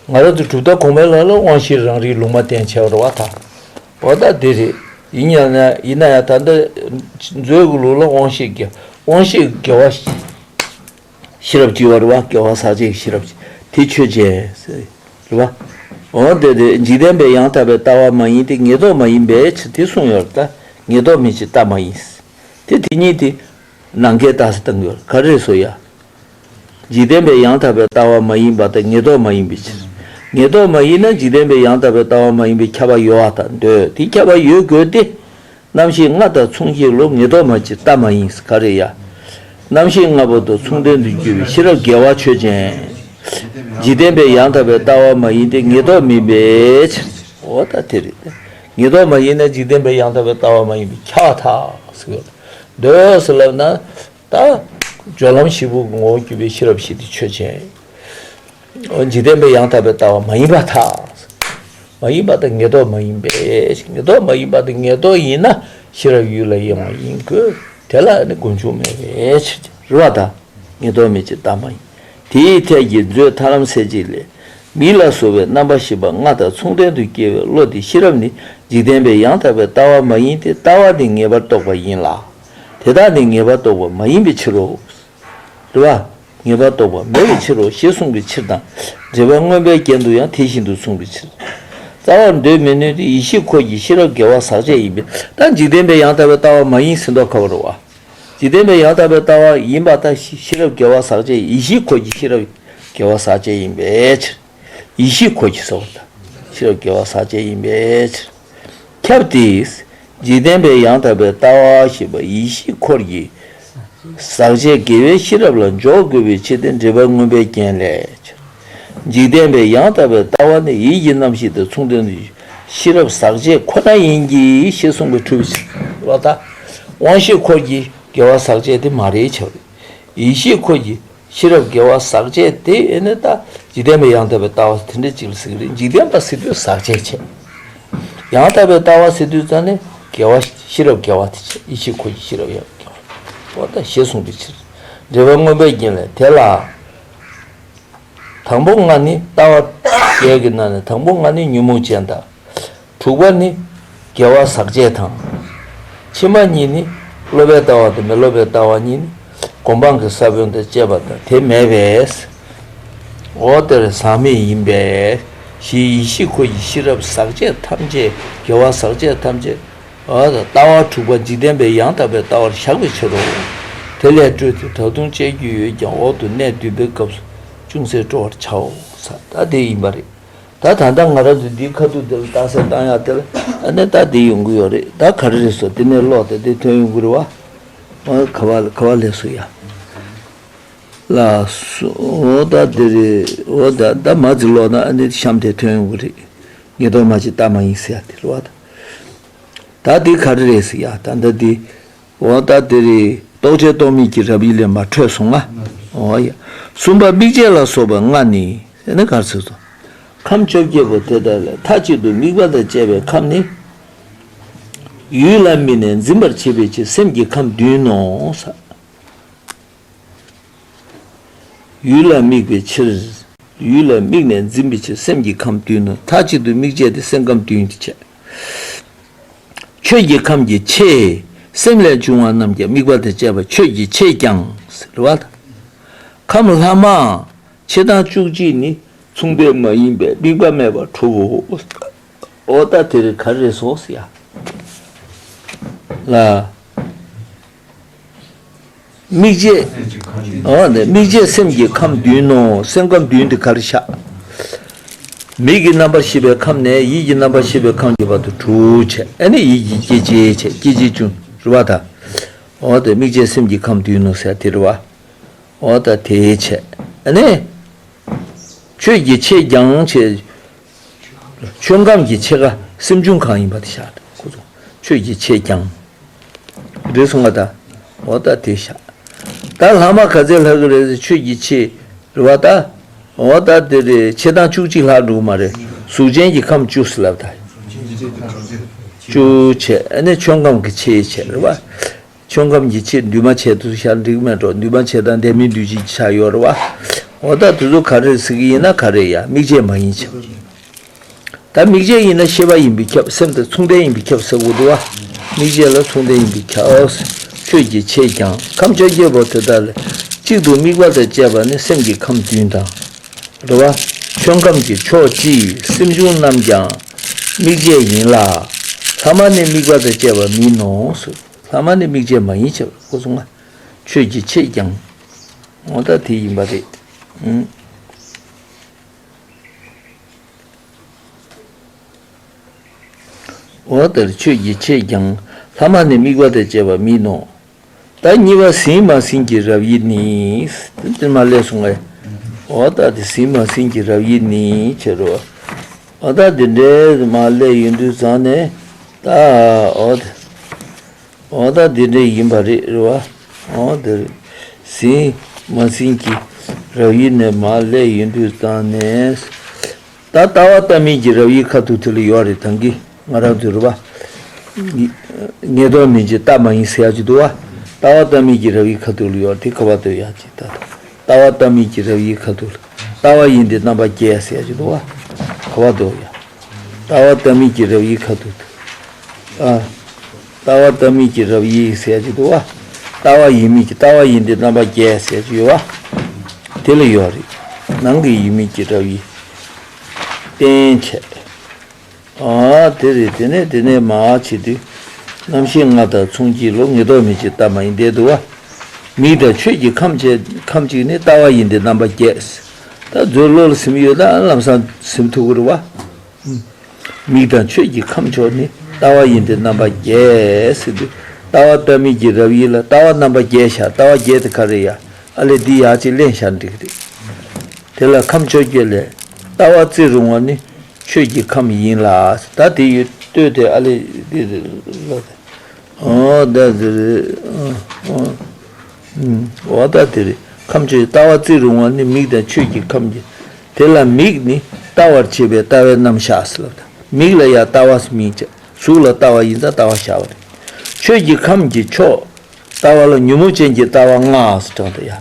ང་རང་ཚོ་གྲུབ་མཐའ་གོང་མའི་ལ་ལ་དབང་ཤེས་རང་རིག་ལུང་མ་བསྟན་བྱས་པ་རེད་བ་ད། འོ་ད་དེ་རེད། ཡིན་ཡང་ན་ཡིན་ན་ཡང་ད་ལྟ་མཛོད་ཀྱི་ལུགས་ལ་དབང་ཤེས་དགེ། དབང་ཤེས་དགེ་བ། ཤེས་རབ་ཀྱི་བར་བ་དགེ་བ་ཟག་བཅས་ཀྱི་ཤེས་རབ་ཀྱི་དེ་ཆོས་ཅན། རེད་བ། འོ་དེ་དེ་འཇིག་རྟེན་པའི་ཡང་དག་པའི་ལྟ་བ་མ་ཡིན་ཏེ་ངེས་རྟོག་མ་ཡིན་པའི་ཕྱིར་དེ་གསུངས་ཡོད་ད། ངེས་རྟོག་མིན་ཕྱིར་ལྟ་མ་ཡིན། དེ་དེ་ཉིད་དེ་ནམ་མཁའི་རྟགས་སུ་བཏང་ཡོད་ག་རེ་སོ་ཡ། འཇིག་རྟེན་པའི་ཡང་དག་པའི་ལྟ་བ་མ་ཡིན་པ་དང་ངེས་རྟོག་མ་ཡིན་པའི་ཕྱིར། ངེས་རྟོག་མ་ཡིན་ན་འཇིག་རྟེན་པའི་ཡང་དག་པའི་ལྟ་བ་མ་ཡིན་པའི་ཁྱབ་པ་ཡོད་པ་དང་འདོད་དེ་ཁྱབ་པ་ཡོད་དགོས་ཏེ། རྣམ་ཤེས་ལྔ་དང་མཚུངས་ཀྱི་བློ་ངེས་རྟོག་མ་ཕྱིར་ལྟ་མ་ཡིན་ག་རེ་ཡ། རྣམ་ཤེས་ལྔ་པོ་དང་མཚུངས་ལྡན་དུ་གྱུར་པའི་ཤེས་རབ་དགེ་བ་ཆོས་ཅན། འཇིག་རྟེན་པའི་ཡང་དག་པའི་ལྟ་བ་མ་ཡིན་ཏེ་ངེས་རྟོག་མིན་པའི་ཕྱིར། འོ་ད་དེ་རེད། ངེས་རྟོག་མ་ཡིན་ན་འཇིག་རྟེན་པའི་ཡང་དག་པའི་ལྟ་བ་མ་ཡིན་པའི་ཁྱབ་པར་ཐལ་ཟེར་གྱི་ཡོད། འདོད་ཟེར་ལབ་ན་ད་སྦྱོར་ལམ་བཞི་པོ་གི་ངོ་བོར་གྱུར་པའི་ཤེས་རབ་བཞི་དེ་ཆོས་ཅན། འཇིག་རྟེན་པའི་ཡང་དག་པའི་ལྟ་བ་མ་ཡིན་པར་ཐལ། མ་ཡིན་པ་དང་ངེས་རྟོག་མ་ཡིན་པའི། ངེས་རྟོག་མ་ཡིན་པ་དང་ངེས་རྟོག་ཡིན་ན་ཤེས་རབ་ཡུལ་ལ་གཡེང་བ་ཡིན་དགོས། དེ་ལ་ནི་སྒོམ་བྱུང་མེད་པའི་ཕྱིར། རེད་བ་ད། ངེས་རྟོག་མེད་ཅེས་ལྟ་མ་ཡིན། དེའི་ཐད་ཀྱི་མཛོད་ཐར་ལམ་གསལ་བྱེད་ལས། མིག་ལ་སོགས་པའི་རྣམ་པར་ཤེས་པ་ལྔ་དང་མཚུངས་ལྡན་དུ་སྐྱེ་བའི་བློ་དེ་ཤེས་རབ་ནི་འཇིག་རྟེན་པའི་ཡང་དག་པའི་ལྟ་བ་མ་ཡིན་ཏེ་ལྟ་བ་ནི་ངེས་པར་རྟོགས་པ་ཡིན་ལ། དེ་དག་ནི་ངེས་པར་རྟོགས་པ་མ་ཡིན་པའི་ཕྱིར་རོ། རེད་བ། ངེས་པར་རྟོགས་པ་མེད་པའི་ཕྱིར་རོ་ཞེས་གསུངས་པའི་ཕྱིར་དང་། འགྲེལ་པ་མངོན་པའི་རྒྱན་དུ་ཡང་དེ་བཞིན་དུ་གསུངས་པའི་ཕྱིར། རྩ་བར་འདོད་མི་ནུས་ཏེ་ཡིད་ཤེས་འཁོར་གྱི་ཤེས་རབ་དགེ་བ་ཟག་བཅས་ཡིན་པས་ད་འཇིག་རྟེན་པའི་ཡང་དག་པའི་ལྟ་བ་མ་ཡིན་ཟེར་མདོག་ཁ་པོ་རེད་བ། འཇིག་རྟེན་པའི་ཡང་དག་པའི་ལྟ་བ་ཡིན་པ་ད་ཤེས་རབ་དགེ་བ་ཟག་བཅས་ཡིད་ཤེས་འཁོར་གྱི་ཤེས་རབ་དགེ་བ་ཟག་བཅས་ཡིན་པའི་ཕྱིར། ཡིད་ཤེས་འཁོར་གྱི་ཟེར་བ་དང་ཤེས་རབ་དགེ་བ་ཟག་བཅས་ཡིན་པའི་ཕྱིར། ཁྱབ་སྟེ། འཇིག་རྟེན་པའི་ཡང་དག་པའི་ལྟ་བ་ཞེས་པ་ཡིད་ཤེས་འཁོར་གྱི་ཟག་བཅས་དགེ་བའི་ཤེས་རབ་ལ་འཇོག་དགོས་པའི་ཕྱིར་ཏེ་འགྲེལ་པ་མངོན་པའི་རྒྱན་ལས། འཇིག་རྟེན་པའི་ཡང་དག་པའི་ལྟ་བ་ནི་ཡིད་ཀྱི་རྣམ་ཤེས་དང་མཚུངས་ལྡན་དུ་ཤེས་རབ་ཟག་བཅས་ཁོ་ན་ཡིན་གྱི་ཞེས་གསུངས་པའི་འཁྲུལ་པའི་ཕྱིར་རོ། ད་དབང་ཤེས་འཁོར་གྱི་དགེ་བ་ཟག་བཅས་དེ་མ་རེད་བྱ་བ་རེད། ཡིད་ཤེས་འཁོར་གྱི་ཤེས་རབ་དགེ་བ་ཟག་བཅས་དེ་ཨེ་ནི་ད་འཇིག་རྟེན་པའི་ཡང་དག་པའི་ལྟ་བ་དེ་འདྲ་ཅིག་ལ་ཟེར་གྱི་རེད། འཇིག་རྟེན་པ་ཟེར་དུས་ཟག་བཅས་བྱས། ཡང་དག་པའི་ལྟ་བ་ཟེར་དུས་ཙང་ནི་དགེ་བ་ཤེས་རབ་དགེ་བ་དེ་བྱས་ཡིད་ཤེས་འཁོར་གྱི་ཤེས་རབ་ཡང་དགེ་བ། འོ་ད་ཞེས་གསུངས་པའི་ཕྱིར། འགྲེལ་པ་མངོན་པའི་རྒྱན་ལས་དེ་ལ། དང་པོ་ལྔ་ནི་ལྟ་བ་བརྒྱད་ཀྱི་ནང་ནས་དང་པོ་ལྔ་ནི་ཉོན་མོངས་ཅན་དང་། དྲུག་པ་ནི་དགེ་བ་ཟག་བཅས་དང་། ཕྱི་མ་གཉིས་ནི་སློབ་པའི་ལྟ་བ་དང་མི་སློབ་པའི་ལྟ་བ་གཉིས་ནི་སྒོམ་སྤང་གི་ས་བོན་དང་བཅས་པ་དང་དེ་མེད་པས། འོ་དེར་ཟག་མེད་ཡིན་པས། ཞེས་ཡིད་ཤེས་འཁོར་གྱི་ཤེས་རབ་ཟག་བཅས་ཐམས་ཅད་དགེ་བ་ཟག་བཅས་ཐམས་ཅད། འོ་ད་ལྟ་བ་དྲུག་པ་འཇིག་རྟེན་པའི་ཡང་དག་པའི་ལྟ་བར་བཞག་པའི་ཕྱིར་རོ། དེ་ལས་སྤྲོས་ཏེ་ད་དུང་དཔྱད་རྒྱུ་ཡོད་ཀྱང་འོག་ཏུ་གནས་བསྡུས་པའི་སྐབས་སུ་ཅུང་ཟད་སྤྲོ་བར་བྱའོ། ས་ད་དེ་ཡིན་པ་རེད། ད་ད་ལྟ་ང་རང་ཚོ་འདིའི་ཁ་ཐུག་དེ་ལ་རྟགས་གསལ་བཏང་ཡག་དེ་ལ་ཨ་ནི་ད་དེ་ཡོང་གི་ཡོད་རེད། ད་ག་རེ་རེད་སོ་དེ་ནས་ཀློག་དེ་དེ་ཐོན་ཡོང་གི་རེད་བ། ཨ་ག་བ་ག་བ་ལས་སུ་ཡ། ལ་སུ་འོ་ད་དེ་རེད། འོ་ད་ད་མ་ཙི་ཀློག་ན་ཨ་ནི་གཤམ་དེ་ཐོན་ཡོང་གི་རེད། ངེས་རྟོག་མ་བྱེད་ལྟ་མ་ཡིན་ཟེར་ཡ་དེ་རེད་བ། ད་དེ་ག་རེ་རེད་ཟེར་ཡ་ད་ད་དེ། འོ་ད་དེ་རེད། རྟོག་བཅས་རྟོག་མེད་ཀྱི་རབ་དབྱེ་ལས་མར་འཕྲོས་སོང་ང་། འོ་ཡ། གསུམ་པ་དམིགས་བཅས་ལ་སོགས་པ་ལྔ་ནི་ཟེར་ན་ག་རེ་ཟེར་སོང་། ཁམས་བཅོ་བརྒྱད་པོ་དེ་དག་ལས་མཐའ་གཅིག་ཏུ་དམིགས་པ་དང་བཅས་པའི་ཁམས་ནི། ཡུལ་ལ་དམིགས་ནས་འཛིན་པར་བྱེད་པའི་ཕྱིར་སེམས་ཀྱི་ཁམས་བདུན་ནོ། ས། ཡུལ་ལ་དམིགས་པའི་ཕྱིར། ཡུལ་ལ་དམིགས་ནས་འཛིན་པའི་ཕྱིར་སེམས་ཀྱི་ཁམས་བདུན་ནོ། མཐའ་གཅིག་ཏུ་དམིགས་བཅས་ཏེ་སེམས་ཁམས་བདུན་དུ་བྱས། ཆོས་ཀྱི་ཁམས་ཀྱི་ཆོས། སེམས་ལས་བྱུང་བ་རྣམས་ཀྱང་དམིགས་པ་དང་བཅས་པ་ཆོས་ཀྱི་ཆོས་ཀྱང་ཟེར་བ་དང་། ཁམས་ལྷག་མ། ཕྱེད་དང་བཅུ་གཅིག་ནི་མཚུངས་ལྡན་མ་ཡིན་པས་དམིགས་པ་མེད་པར་གྲུབ་བོ། འོ་ད་དེ་རེད་ག་རེ་རེད་སོ་ཟེར་ཡ། ལ། དམིགས་བཅས། འོ་ནས་དམིགས་བཅས་སེམས་ཀྱི་ཁམས་བདུན་ནོ། སེམས་ཁམས་བདུན་དེ་ག་རེ་བཞག་མིག་གི་རྣམ་པར་ཤེས་པའི་ཁམས་ནས་ཡིད་ཀྱི་རྣམ་པར་ཤེས་པའི་ཁམས་ཀྱི་བར་དུ་དྲུག་བྱས། ཨ་ནི་ཡིད་ཀྱི་སྐྱེ་མཆེད་བྱས། སྐྱེ་མཆེད་བཅུ་རེད་བ་ད། འོ་དེ་དམིགས་བཅས་སེམས་ཀྱི་ཁམས་བདུན་ནོ་ཟེར་དེ་རེད་བ། འོ་ད་དེ་བྱས། ཨ་ནི། ཆོས་ཀྱི་ཆོས་ཀྱང་བྱས། ཆོས་ཁམས་ཀྱི་ཕྱེད་ཀ་སེམས་བྱུང་གང་ཡིན་པ་དེ་བཞག་ཁོ་ཚོ། ཆོས་ཀྱི་ཕྱེད་ཀྱང་། རེད་སོང་བ་ད། འོ་ད་དེ་བཞག་ད་ལྷག་མ་ག་ཚད་ལྷག་གི་རེད་ཟེར། ཆོས་ཀྱི་ཕྱེད་རེད་བ་ད། འོ་ད་དེ་རེད། ཕྱེད་དང་བཅུ་གཅིག་ལྷག་འགྲོ་གི་མ་རེད། གཟུགས་ཅན་གྱི་ཁམས་བཅུ་ཟེར་ལབ་ད། བཅུ་བྱས། ཨ་ནི་ཆོས་ཁམས་ཀྱི་ཕྱེད་བྱས་རེད་བ། ཆོས་ཁམས་ཀྱི་ཕྱེད་འདུས་མ་བྱས་དུ་བཞག་འགྲིག་མེད་འགྲོ། འདུས་མ་བྱས་དང་ལྡན་མིན་འདུས་བྱས་ཆགས་ཡོད་རེད་བ། འོ་ད་དེ་ཚོ་ག་རེ་ཟེར་གི་ཡིན་ན་ག་རེ་ཡ། དམིགས་བཅས་མ་ཡིན་ཆགས། ད་དམིགས་བཅས་ཡིན་ན་ཤེས་པ་ཡིན་པས་ཁྱབ། སེམས་དང་མཚུངས་ལྡན་ཡིན་པས་ཁྱབ་ཟེར་དགོས་འདུག་བ། དམིགས་བཅས་ལ་མཚུངས་ལྡན་ཡིན་པས་ཁྱབ། ཆོས་ཀྱི་ཕྱེད་ཀྱང་། ཁམས་བཅོ་བརྒྱད་པོ་དེ་དག་ལས་གཅིག་ཏུ་དམིགས་པ་དང་བཅས་པ་ནི་སེམས་ཀྱི་ཁམས་བདུན་དང་། རེད་བ། ཆོས་ཁམས་ཀྱི་ཕྱོགས་གཅིག་སེམས་བྱུང་རྣམས་ཀྱང་དམིགས་བཅས་ཡིན་ལ། ལྷག་མ་ནི་དམིགས་པ་དང་བཅས་པ་མིན་ནོ། ལྷག་མ་ནི་དམིགས་བཅས་མ་ཡིན་ཕྱིར། ཁོ་ཚོ་ང་ཆོས་ཀྱི་ཕྱེད་ཀྱང་། འོ་ད་དེ་ཡིན་པ་རེད། ཨང་། འོ་ལྟར་ཆོས་ཀྱི་ཕྱེད་ཀྱང་། ལྷག་མ་ནི་དམིགས་པ་དང་བཅས་པ་མིན་ནོ། ད་གཉིས་པ་ཟིན་མ་ཟིན་གྱི་རབ་དབྱེ་ནི། དེ་མ་ལས་སོང་ངས། འོ་ད་དེ་ཟིན་མ་ཟིན་གྱི་རབ་དབྱེ་ནི་བྱེད་རོ། འོ་ད་དེ་འདྲའི་མ་ལས་ཡོང་དུས་ཙང་ནས་ད་འོ་དེ། འོ་ད་འདི་འདྲ་ཡིན་པ་རེད། རེད་བ། འོ་འདི་རེད། ཟིན་མ་ཟིན་གྱི་རབ་དབྱེ་ནས་མར་སླེབས་ཡོང་དུས་ཙང་ནས། ད་ལྟ་བ་ལྟ་མིན་གྱི་རབ་དབྱེ་ཁ་ཐུག་དེ་ལ་ཡོད་རེད། ད་གིན་ང་རང་ཚོས་རེད་བ། ངེས་དོན་མིན་གྱི་ལྟ་མ་ཡིན་ཟེར་ཡག་ཅིག་འདུག་བ། ལྟ་བ་ལྟ་མིན་གྱི་རབ་དབྱེ་ཁ་ཐུག་ལ་ཡོད་རེད། དེ་ག་བར་འདོད་ཡག་ཅིག་ད་ལྟ་ལྟ་བ་ལྟ་མིན་གྱི་རབ་དབྱེ་ཁ་ཐུག་ལ། ལྟ་བ་ཡིན་ཏེ་རྣམ་པ་བརྒྱད་ཟེར་ཡག་ཅིག་འདུག་བ། ག་བར་འདོད་ཡག་ལྟ་བ་ལྟ་མིན་གྱི་རབ་དབྱེ་ཁ་ཐུག་ལ། ཨ། ལྟ་བ་ལྟ་མིན་གྱི་རབ་དབྱེ་ཟེར་གྱི་འདུག་བ། ལྟ་བ་ཡིན་མིན་གྱི་ལྟ་བ་ཡིན་ཏེ་རྣམ་པ་བརྒྱད་ཟེར་གྱི་ཡོད་བ། དེ་ལ་ཡོད་རེད། ནང་གི་ཡིན་མིན་གྱི་རབ་དབྱེ། བསྟན་བྱས། ཨ་དེ་རེད། དེ་ནས་དེ་ནས་མར་བྱེད་དུས། རྣམ་ཤེས་ལྔ་དང་མཚུངས་གཅིག་ལོ། ངེས་དོན་མིན་གྱི་ལྟ་མ་ཡིན་བསྡད་འདུག་བ། མིག་དང་ཆོས་ཀྱི་ཁམས་བཅས་ཁམས་གཅིག་ནི་ལྟ་བ་ཡིན་ཏེ་རྣམ་པ་བརྒྱད། ད་མཛོད་བློ་ལ་ཟིན་ཡོད་ན་ལམ་སང་ཟིན་ཐུབ་ཀྱི་རེད་བ། མིག་དང་ཆོས་ཀྱི་ཁམས་ཕྱོགས་ནི་ལྟ་བ་ཡིན་ཏེ་རྣམ་པ་བརྒྱད་ཟེར་དུས། ལྟ་བ་ལྟ་མིན་གྱི་རབ་དབྱེ་ལ་ལྟ་བ་རྣམ་པ་བརྒྱད་བཞག་ལྟ་བ་བརྒྱད་དེ་ག་རེ་ཡ། ཨ་ལས་འདི་ཡག་ཅིག་ལེན་བཞག་འགྲིག་གི་རེད། དེ་ལ་ཁམས་བཅོ་བརྒྱད་ལས། ལྟ་བ་བརྩི་རུང་བ་ནི་ཆོས་ཀྱི་ཁམས་ཡིན་ལ། ད་དེ་ཡོད་ལྟོས་ཏེ་ཨ་ལས་འདི་རེད་ལ། ཨོ་ད་དེ་རེད། ཨོ་ཨོ། ཨུམ། འོ་ད་དེ་རེད། ཁམས་ཆོས་ལྟ་བ་བརྩི་རུང་བ་ནི་མིག་དང་ཆོས་ཀྱི་ཁམས་ཀྱི། དེ་ལ་མིག་ནི་ལྟ་བར་བྱེད་པའི་ལྟ་བའི་རྣམ་གཞག་ཟེར་ལབ་ད། མིག་ལ་ཡང་ལྟ་བ་ཟེར་མིང་བྱ། གཟུགས་ལ་ལྟ་བ་ཡིན་ཙང་ལྟ་བ་བཞག་པ་རེད། ཆོས་ཀྱི་ཁམས་ཀྱི་ཕྱོགས། ལྟ་བ་ལ་ཉོན་མོངས་ཅན་གྱི་ལྟ་བ་ལྔ་ཟེར་དྲངས་ད་ཡ།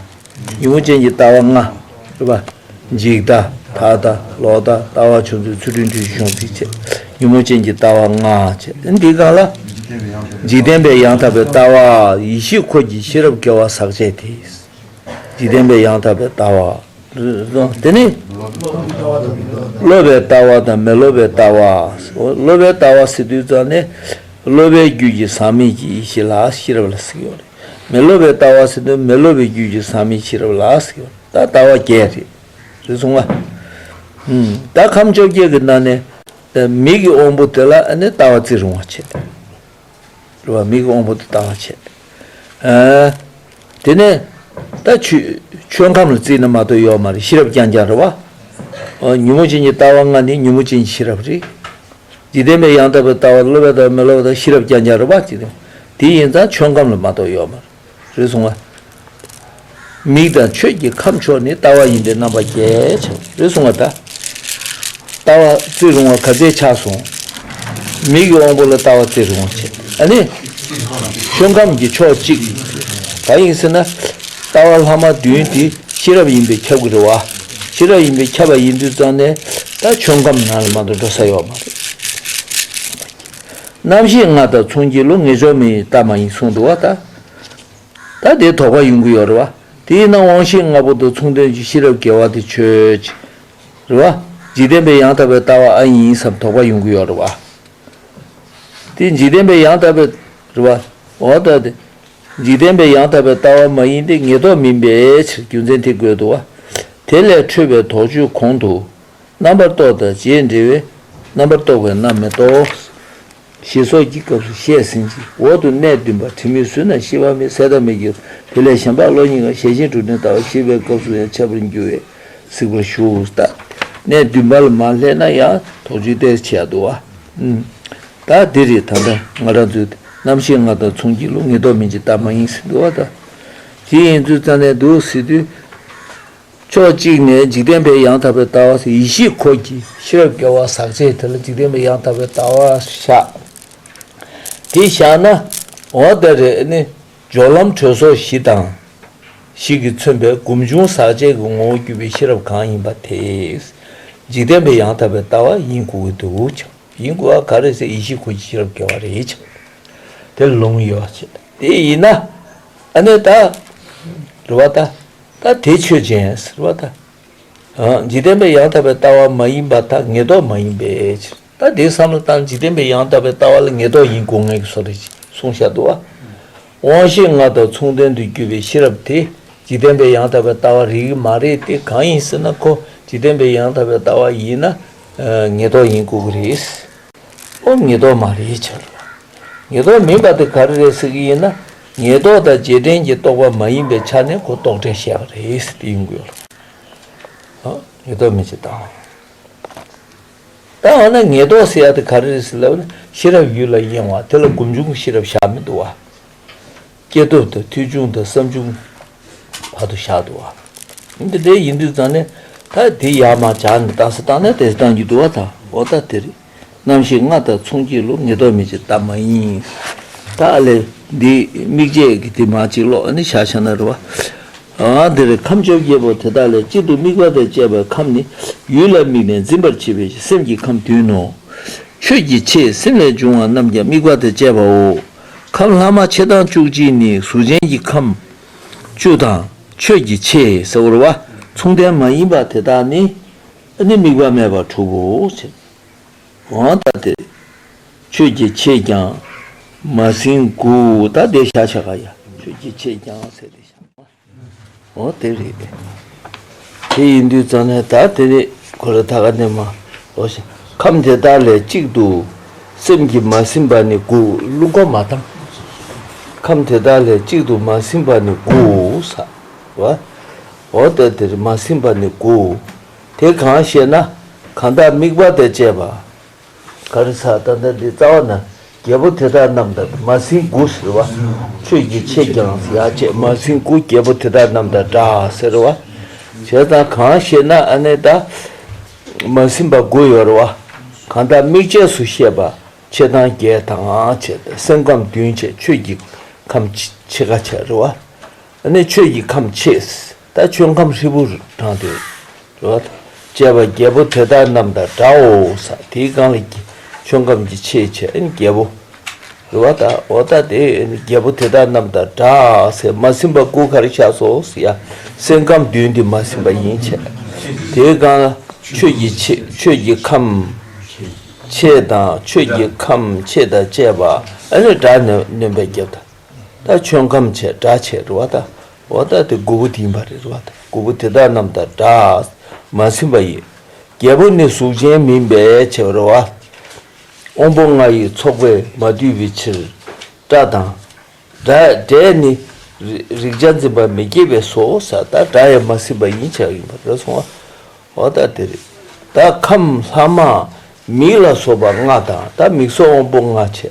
ཉོན་མོངས་ཅན་གྱི་ལྟ་བ་ལྔ། རེད་པ། འཇིག་ལྟ། ཐག་ལྟ། ལོག་ལྟ། ལྟ་བ་ཆུང་ཚུལ། ཚུལ་ཁྲིམས། ཐོས་བྱེད། སྤྱོད་པའི་ཕྱིར། ཉོན་མོངས་ཅན་གྱི་ལྟ་བ་ལྔ་བྱས། འདི་གང་ལ། འཇིག་རྟེན་པའི་ཡང་དག་པའི་ལྟ་བ། ཡེ་ཤེས་འཁོར་གྱི་ཤེས་རབ་སྐྱེ་བ་ཟག་བཅས་ཏེ། འཇིག་རྟེན་པའི་ཡང་དག་པའི་ལྟ་བ། དེ་ནི། སློབ་པའི་ལྟ་བ་དང་མི་སློབ་པའི་ལྟ་བ། སློབ་པའི་ལྟ་བ་ཟེར་དུས་ཙམ་ནས། སློབ་པའི་རྒྱུད་ཀྱི་ཟག་མེད་ཀྱི་ཡེ་ཤེས་ལ་ཤེས་རབ་ལ་ཟེར་གྱི་ཡོད་རེད། མི་སློབ་པའི་ལྟ་བ་ཟེར་དུས་མི་སློབ་པའི་རྒྱུད་ཀྱི་ཟག་མེད་ཤེས་རབ་ལ་ཟེར་གྱི་ཡོད་རེད། ད་ལྟ་བ་བརྒྱད་རེད། རེད་སོང་ང་། ཨུམ། ད་ཁམས་བཅོ་བརྒྱད་ཀྱི་ནང་ནས། ད་མིག་གི་དབང་པོ་དེ་ལ་ཨ་ནི་ལྟ་བ་བརྩི་རུང་བ་བྱེད། རེད་བ། མིག་གི་དབང་པོ་དེ་ལྟ་བ་བྱེད། ཨ། དེ་ནས་ད་ཆོས་ཆོས་ཁམས་ལ་བརྩིས་ན་མ་གཏོགས་ཡོད་མ་རེད། ཤེས་རབ་རྐྱང་རྐྱང་རེད་བ། ཨ། ཉོན་མོངས་ཅན་གྱི་ལྟ་བ་ལྔ་ནི་ཉོན་མོངས་ཅན་གྱི་ཤེས་རབ་རེད། འཇིག་རྟེན་པའི་ཡང་དག་པའི་ལྟ་བ། སློབ་པའི་ལྟ་བ། མི་སློབ་པའི་ལྟ་བ། ཤེས་རབ་རྐྱང་རྐྱང་རེད་བ། ཅེས་དང་། དེ་ཡིན་ཙང་ཆོས་ཁམས་ལ་མ་གཏོགས་ཡོད་མ་རེད། རེད་སོང་ང་། མིག་དང་ཆོས་ཀྱི་ཁམས་ཕྱོགས་ནི་ལྟ་བ་ཡིན་ཏེ་རྣམ་པ་བརྒྱད་བྱས། རེད་སོང་ང་། ད་ལྟ་བ་བརྩི་རུང་བ་ག་ཚད་ཆགས་སོང་། མིག་གི་དབང་པོ་ལ་ལྟ་བ་བརྩི་རུང་བ་བྱས། ཨ་ནི། ཆོས་ཁམས་ཀྱི་ཕྱོགས་གཅིག་ག་ཡིན་ཟེར་ན། ལྟ་བ་ལྷག་མ་བདུན་དེ་ཤེས་རབ་ཡིན་པས་ཁྱབ་ཀྱི་རེད་བ། ཤེས་རབ་ཡིན་པས་ཁྱབ་པ་ཡིན་དུས་ཙང་ནས་ད་ཆོས་ཁམས་ནང་ལ་མ་གཏོགས་འགྲོ་ས་ཡོད་མ་རེད། རྣམ་ཤེས་ལྔ་དང་མཚུངས་གཅིག་ལོ། ངེས་འབྱུང་མིན་ལྟ་མ་ཡིན་གསུངས་འདུག་བ་ད། ད་དེ་དོགས་པ་ཡོང་གི་ཡོད་རེད་བ། དེས་ན་དབང་ཤེས་ལྔ་པོ་དང་མཚུངས་ལྡན་གྱི་ཤེས་རབ་དགེ་བ་དེ་ཆོས་ཅན། རེད་བ། འཇིག་རྟེན་པའི་ཡང་དག་པའི་ལྟ་བ་ཨ་ཡིན་བསམ་དོགས་པ་ཡོང་གི་ཡོད་རེད་བ། དེ་འཇིག་རྟེན་པའི་ཡང་དག་པའི། རེད་བ། འོ་ད་དེ། འཇིག་རྟེན་པའི་ཡང་དག་པའི་ལྟ་བ་མ་ཡིན་ཏེ་ངེས་དོན་མིན་པའི་ཕྱིར་རྒྱུ་མཚན་དེ་དགོས་འདུག་བ། དེ་ལས་འཕྲོས་པའི་དོགས་གཅོད་གོང་དུ། རྣམ་པར་རྟོག་དང་རྗེས་འབྲེལ་བས་རྣམ་པར་རྟོག་པའི་རྣམ་མི་རྟོག་ཞེས་སོགས་ཀྱི་སྐབས་སུ་བཤད་ཟིན་ཅིང་། འོག་ཏུ་གནས་བདུན་པ་དྲི་མེད་གཟུགས་རྣམས་ཤེས་པ་མེད། ཟད་མཐའ་མེད་ཀྱི་དེ་ལས་གཞན་པ་བློ་གཉིས་ཀ་ཞལ་གཅིག་དྲུག་ནས་ལྟ་བ་ཞེས་པའི་སྐབས་སུ་ཡང་འཆད་པར་འགྱུར་བས་གཟིགས་པར་ཞུ། ལྟ། གནས་བདུན་པ་ལ་མར་སླེབས་ན་ཡང་དོགས་གཅོད་ཏོག་ཙམ་བྱས་འདུག་བ། ཨུམ། ད་འདི་རེད། ད་ལྟ་ང་རང་ཚོའི་རྣམ་ཤེས་ལྔ་དང་མཚུངས་ཀྱི་ལུགས། ངེས་རྟོག་མིན་ཕྱིར་བརྟགས་མ་ཡིན་ཟེར་འདུག་བ། ད་དེ་ཡིན་དུས་ཙང་ནས་འདུག་ཟེར་དུས། ཕྱོགས་གཅིག་ནས་འཇིག་རྟེན་པའི་ཡང་དག་པའི་ལྟ་བ་ཟེར། ཡིད་ཤེས་འཁོར་གྱི་ཤེས་རབ་དགེ་བ་ཟག་བཅས་དེ་ལ་འཇིག་རྟེན་པའི་ཡང་དག་པའི་ལྟ་བ་བཞག་དེ་བཞག་ན། འོ་ད་རེད། ནི་སྦྱོར་ལམ་གྲོལ་ཟོག་བཞི་དང་། བཞི་གིས་མཚོན་པའི་སྒོམ་བྱུང་ཟག་བཅས་ཀྱི་ངོ་བོ་བརྒྱུད་པའི་ཤེས་རབ་གང་ཡིན་པ་དེ། འཇིག་རྟེན་པའི་ཡང་དག་པའི་ལྟ་བ་ཡིན་དགོས་ཀྱི་འདུག་ཅིང་། ཡིན་དགོས་པ་ག་རེ་ཟེར། ཡིད་ཤེས་འཁོར་གྱི་ཤེས་རབ་དགེ་བ་རེད་ཅིང་། དེ་ལུང་ཡོད་ཅེས། དེ་ཡིན་ན། ཨ་ནི་ད། རེད་བ་ད། ད་དེ་ཆོས་ཅན་ཟེར་བ་ད། ཨ། འཇིག་རྟེན་པའི་ཡང་དག་པའི་ལྟ་བ་མ་ཡིན་པར་ཐལ། ངེས་རྟོག་མ་ཡིན་པའི་ཕྱིར། ད་དེའི་བསམ་བློ་བཏང་། འཇིག་རྟེན་པའི་ཡང་དག་པའི་ལྟ་བ་ལ་ངེས་རྟོག་ཡིན་དགོས་ངེས་ཀྱི་བཟོ་འདྲ་ཅིག་གསུངས་བཞག་འདུག་བ། དབང་ཤེས་ལྔ་དང་མཚུངས་ལྡན་དུ་གྱུར་པའི་ཤེས་རབ་དེ་འཇིག་རྟེན་པའི་ཡང་དག་པའི་ལྟ་བ་རིགས་མ་རེད། དེ་གང་ཡིན་ཟེར་ན། ཁོ་འཇིག་རྟེན་པའི་ཡང་དག་པའི་ལྟ་བ་ཡིན་ན། ཨ། ངེས་རྟོག་ཡིན་དགོས་ཀྱི་རེད། ཨོ། ངེས་རྟོག་མ་རེད་ཕྱིར། ངེས་རྟོག་མིན་པ་དེ་ག་རེ་རེད་ཟེར་གྱི་ཡིན་ན། ངེས་རྟོག་དང་རྗེས་དྲན་གྱི་རྟོག་པ་མ་ཡིན་པའི་ཆ་ནས་ཁོ་རྟོག་བྲལ་བཤད་པ་རེད་ཟེར་དེ་ཡིན་དགོས་ལ། ཨ། ངེས་རྟོག་མིན་ཕྱིར་བཏང་། ད་འོ་ན་ངེས་རྟོག་ཟེར་ཡ་དེ་ག་རེ་རེད་ཟེར་ལབ་ན། ཤེས་རབ་ཡུལ་ལ་གཡེང་བ་དེ་ལ་སྒོམ་བྱུང་གི་ཤེས་རབ་བཞག་མི་འདུག་བ། སྐྱེས་ཐོབ་དང་མཐུན་བྱུང་དང་བསམ་བྱུང་བར་དུ་བཞག་འདུག་བ། འདི་འདྲ་ཡིན་དུས་ཙང་ནས་ད་དེ་ཡར་མར་སྦྱར་ནས་བཏང་ས་བཏང་ན་དེ་བཏང་རྒྱུ་འདུག་བ། ད་འོ་ད་དེ་རེད། རྣམ་ཤེས་ལྔ་དང་མཚུངས་ཀྱི་ལུགས། ངེས་རྟོག་མིན་ཕྱིར་བརྟགས་མ་ཡིན། ད་ཨ་ལས་འདི་དམིགས་བཅས་ཀྱི་དེ་མར་ཅིག་ཀློག་ཨ་ནི་བཞག་བཞག་ན་རེད་བ། ཨ། འདིར་ཁམས་བཅོ་བརྒྱད་པོ་དེ་དག་ལས་གཅིག་ཏུ་དམིགས་པ་དང་བཅས་པའི་ཁམས་ནི་ཡུལ་ལ་དམིགས་ནས་འཛིན་པར་བྱེད་པའི་སེམས་ཀྱི་ཁམས་བདུན་ནོ། ཆོས་ཀྱི་ཆས་སེམས་ལས་བྱུང་བ་རྣམས་ཀྱང་དམིགས་པ་དང་བཅས་པའོ། ཁམས་ལྷག་མ་ཕྱེད་དང་བཅུ་གཅིག་ནི་གཟུགས་ཅན་གྱི་ཁམས་བཅུ་དང་ཆོས་ཀྱི་ཆས་ཟེར་བ་རེད་བ། མཚུངས་ལྡན་མ་ཡིན་པ་དེ་དག་ནི་ནི་དམིགས་པ་མེད་པར་གྲུབ་བོ་ཞེས། འོ་ད་དེ། ཆོས་ཀྱི་ཆས་ཀྱང་མ་ཟིན་དགུ། ད་དེ་བཞག་བཞག་ག་ཡ། ཆོས་ཀྱི་ཆས་ཀྱང་ཟེར་དེ་བཞག་འོ་དེ་རེད། དེ་ཡིན་དུས་ཙང་ནས་ད་དེ་ནི་ཁོ་ར་ད་ག་ནས་མ། འོ་ཞེ། ཁམས་དེ་དག་ལས་གཅིག་ཏུ་སེམས་ཀྱིས་མ་ཟིན་པ་ནི་དགུ། ཀླུ་མཁར་མ་བཏང་། ཁམས་དེ་དག་ལས་གཅིག་ཏུ་མ་ཟིན་པ་ནི་དགུ་ས། བ། འོ་ད་དེར་མ་ཟིན་པ་ནི་དགུ། དེ་གང་ཞེ་ན། གང་དག་དམིགས་པ་དང་བཅས་པ། ག་རེ་ཟ། ད་ལྟ་འདི་རྩ་བ་ན་རྒྱལ་པོ་དེ་དག་རྣམས་དང་མ་ཟིན་དགུ་ཟེར་བ། ཆོས་ཀྱི་ཆས་ཀྱང་ཡ་བཅས་མ་ཟིན་དགུ། རྒྱལ་པོ་དེ་དག་རྣམས་དང་འདྲ་ཟེར་བ། བྱས་ཙང་གང་ཞེ་ན་ཨ་ནི་ད། མ་ཟིན་པ་དགུ་ཡོད་རེད་བ། གང་དག་དམིགས་བཅས་སུ་བཤད་པ་ཕྱེད་དང་བརྒྱད་དང་བྱས་ཏེ་སེམས་ཁམས་བདུན་བྱས། ཆོས་ཀྱི་ཁམས་ཕྱེད་ཀ་བྱས་རེད་བ། ཨ་ནི་ཆོས་ཀྱི་ཁམས་ཕྱེད། ད་ཆོས་ཁམས་ཧྲིལ་པོ་དྲངས་ཏེ། རེད་བ། བཅས་པ་རྒྱལ་པོ་དེ་དག་རྣམས་དང་འདྲའོ་ས། དེའི་སྒང་ལ་ཆོས་ཁམས་ཀྱི་ཕྱེད་བྱས་ཨ་ནི་རྒྱལ་པོ། རེད་བ། ད་འོ་ད་དེ་རྒྱལ་པོ་དེ་དག་རྣམས་དང་འདྲ་ཟེར། མ་ཟིན་པ་དགུ་ག་རེ་བཞག་སོང་ཟེར་ཡ། སེམས་ཁམས་བདུན་དེ་མ་ཟིན་པ་ཡིན་བྱས། དེའི་སྒང་ལ་ཆོས་ཀྱི་ཕྱེད། ཆོས་ཀྱི་ཁམས་ཕྱེད་དང་ཆོས་ཀྱི་ཁམས་ཕྱེད་དང་བཅས་པ་ཨ་ནི་སྒྲ་ནོན་པའི་རྒྱབ་ད། ད་ཆོས་ཁམས་བྱས་སྒྲ་བྱས་རེད་བ་ད། འོ་ད་དེ་དགུ་པོ་དེ་ཡིན་པ་རེད། རེད་བ་ད། དགུ་པོ་དེ་དག་རྣམས་དང་འདྲ། མ་ཟིན་པ་ཡིན། རྒྱལ་པོ་ནི་གཟུགས་ཅན་མིན་པའི་ཕྱིར་རོ། དབང་པོ་ལྔ་ཡི་ཚོགས་པས་མ་བསྡུས་པའི་ཕྱིར། སྒྲ་དང་། སྒྲ་སྒྲས་ནི་རེག་བྱ་འཛིན་པ་མི་སྐྱེ་བས་སོ་ཟེར། ད་སྒྲ་ཡང་མ་ཟིན་པ་ཡིན་ཆགས་ཡིན་པ་རེད་སོང་བ། འོ་ད་དེ་རེད། ད་ཁམས་ལྷག་མ་མིག་ལ་སོགས་པ་ལྔ་དང་། ད་མིག་སོགས་དབང་པོ་ལྔ་བྱས།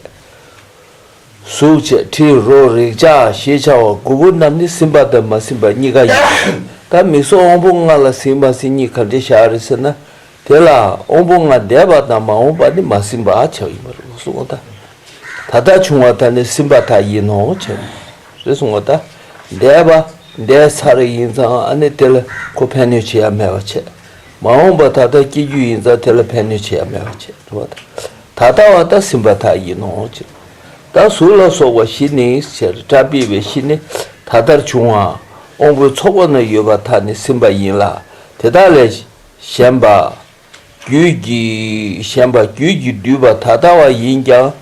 གཟུགས་བྱས། དྲི་རོ་རེག་བྱ་ཞེས་བྱ་བ་དགུ་པོ་རྣམས་ནི་ཟིན་པ་དང་མ་ཟིན་པ་གཉིས་ཀ་ཡིན། ད་མིག་སོགས་དབང་པོ་ལྔ་ལ་ཟིན་མ་ཟིན་གཉིས་ག་འདྲ་བཞག་རེད་ཟེར་ན། དེ་ལ་དབང་པོ་ལྔ་འདས་པ་དང་མ་འོངས་པ་ནི་མ་ཟིན་པ་ཆགས་ཡིན་པ་རེད་གསུངས་པ་དང་། ད་ལྟ་བྱུང་བ་དག་ནི་ཟིན་པ་དག་ཡིན་ནོ་ཞེས་རེད་གསུངས་པ་དང་། འདས་པ་འདས་ཚར་ཡིན་ཙང་ཨ་ནི་དེ་ལ་ཁོ་ཕན་གནོད་བྱེད་ཡ་མེད་པ་བྱས། མ་འོངས་པ་ད་ལྟ་སྐྱེ་རྒྱུ་ཡིན་ཙང་དེ་ལ་ཕན་གནོད་བྱེད་ཡ་མེད་པ་བྱས་རེད་བ་དང་། ད་ལྟ་བ་ད་ཟིན་པ་དག་ཡིན་ནོ་ཞེས། ད་གཟུགས་ལ་སོགས་པ་བཞི་ནི་ཞེས་སྒྲ་ཕྱེད་པའི་བཞི་ནི་ད་ལྟར་བྱུང་བ་དབང་པོའི་ཚོགས་པ་ན་ཡོད་པ་དག་ནི་ཟིན་པ་ཡིན་ལ། དེ་དག་ལས་གཞན་པ་རྒྱུད་ཀྱི་གཞན་པ་རྒྱུད་ཀྱིས་བསྡུས་པ་ད་ལྟ་བ་ཡིན་ཀྱང་།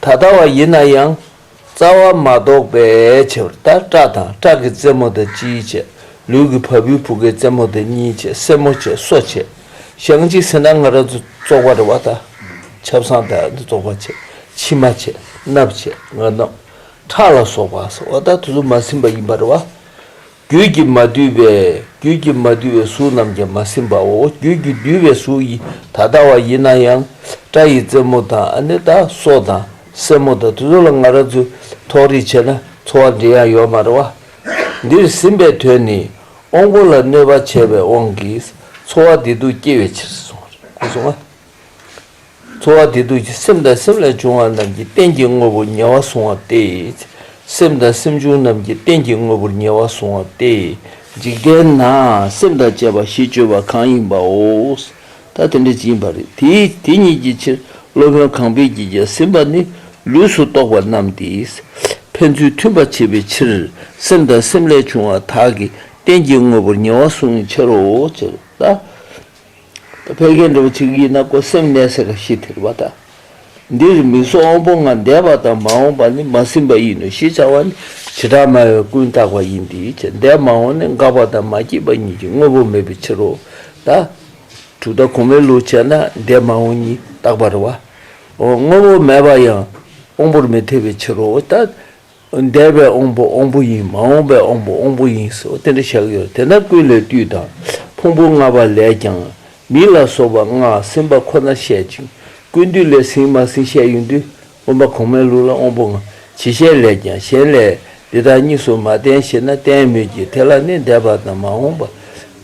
ད་ལྟ་བ་ཡིན་ན་ཡང་རྩ་བ་མ་རྟོགས་པའི་ཕྱིར། ད་སྐྲ་དང་སྐྲ་གི་རྩེ་མོ་དང་གཅིག་བྱས། ལུས་ཀྱི་བ་སྤུའི་བུ་གའི་རྩེ་མོ་དང་གཉིས་བྱས། སེན་མོ་བྱས། སོ་བྱས། བཤང་གཅི་ཟེར་ན་ང་རང་ཚོ་བཙོག་པ་རེད་བ་ད། ཆབ་གསང་དང་འདི་བཙོག་པ་བྱས། མཆིལ་མ་བྱས། སྣབས་བྱས། ང་རྣམས་ཁྲག་ལ་སོགས་པ་སོགས་པ་ད་དེ་ཚོ་མ་ཟིན་པ་ཡིན་པ་རེད་བ། རྒྱུད་ཀྱིས་མ་བསྡུས་པའི་ རྒྱུད་ཀྱིས་མ་བསྡུས་པའི་གཟུགས་རྣམས་ཀྱང་མ་ཟིན་པའོ། རྒྱུད་ཀྱིས་བསྡུས་པའི་གཟུགས་ཡིན་ད་ལྟ་བ་ཡིན་ན་ཡང་། སྐྲ་ཡི་རྩེ་མོ་དང་ཨ་ནི་ད་སོ་དང་སེན་མོ་དང་དེ་ཚོ་ལ་ང་རང་ཚོས་ཐོགས་རེག་བྱས་ན་ཚོར་བ་འདྲེན་ཡ་ཡོད་མ་རེད་བ། འདིར་ཟིན་པའི་དོན་ནི། དབང་པོ་ལ་གནོད་པ་བྱས་པའི་དབང་གིས་ཚོར་བ་བདེ་སྡུག་སྐྱེ་བའི་ཕྱིར་གསུངས་པ་རེད། གོ་སོང་ང་། ཚོར་བ་བདེ་སྡུག་གི་སེམས་དང་སེམས་ལས་བྱུང་བ་རྣམས་ཀྱི་རྟེན་གྱི་དངོས་པོར་ཉེ་བར་བཟུང་བ་སྟེ། སེམས་དང་སེམས་བྱུང་རྣམས་ཀྱི་རྟེན་གྱི་དངོས་པོར་ཉེ་བར་བཟུང་བ་སྟེ། འཇིག་རྟེན་ན་སེམས་དང་བཅས་པ་ཞེས་བརྗོད་པ་གང་ཡིན་པའོ། ད་དེ་འདྲ་ཅིག་ཡིན་པ་རེད། དེ་དེ་ཉིད་ཀྱི་ཕྱིར་སློབ་དཔོན་གང་ཕན་གྱིས་ཀྱང་ཟིན་པ་ནི་ལུས་སུ་གཏོགས་པ་རྣམས་ཏེ། ཕན་ཚུན་མཐུན་པར་བྱེད་པའི་ཕྱིར་སེམས་དང་སེམས་ལས་བྱུང་བ་དག་གི་རྟེན་གྱི་དངོས་པོར་ཉེ་བར་བཟུང་བའི་ཕྱིར་རོ། ཅེས་ད། ད་ཕལ་སྐད་འདྲ་བོ་ཅིག་ཡིན་ན་ཁོ་སེམས་གནས་ས་ག་ཤེས་ཐེར་བ་དང་། འདིར་མིག་སོགས་དབང་པོ་ལྔ་འདས་པ་དང་མ་འོངས་པ་ནི་མ་ཟིན་པ་ཡིན་ནོ་ཞེས་བྱ་བ་ནི་བྱེ་བྲག་སྨྲ་བས་ཀུན་བརྟགས་པ་ཡིན་ཏེ། འདས་མ་འོངས་ནི་འགག་པ་དང་མ་སྐྱེས་པ་གཉིས་ཀྱི་དངོས་པོ་མེད་པའི་ཕྱིར་རོ། ད། གྲུབ་མཐའ་གོང་མའི་ལུགས་བྱས་ན་འདས་མ་འོངས་གཉིས་རྟག་པ་རེད་བ། འོ་དངོས་པོ་མེད་པ་ཡང་དབང་པོར་མི་ཐེ་བའི་ཕྱིར་རོ། ད། འདས་པའི་དབང་པོ་དབང་པོ་ཡིན། མ་འོངས་པའི་དབང་པོ་དབང་པོ་ཡིན་ཟེར་དེ་འདྲ་བཞག་ཡོད། དེ་ན་ཀུན་ལས་བཏུས་དང་ཕུང་པོ་ལྔ་པ་ལས་ཀྱང་མིག་ལ་སོགས་པ་ལྔ་ཟིན་པ་ཁོ་ན་བཤད་ཅིང་ཀུན་བཏུས་ལས་ཟིན་མ་ཟིན་བཤད་ཡོང་དུས་མངོན་པ་གོང་མའི་ལུགས་ལ་དབང་པོ་ལྔ་ཇི་བཤད་ལས་ཀྱང་གཞན་ལས་འདི་དག་གཉིས་སུ་མ་བསྟན་ཞེ་ན་བསྟན་མོད་ཀྱི་དེ་ལ་ནི་འདས་པ་དང་མ་འོངས་པ་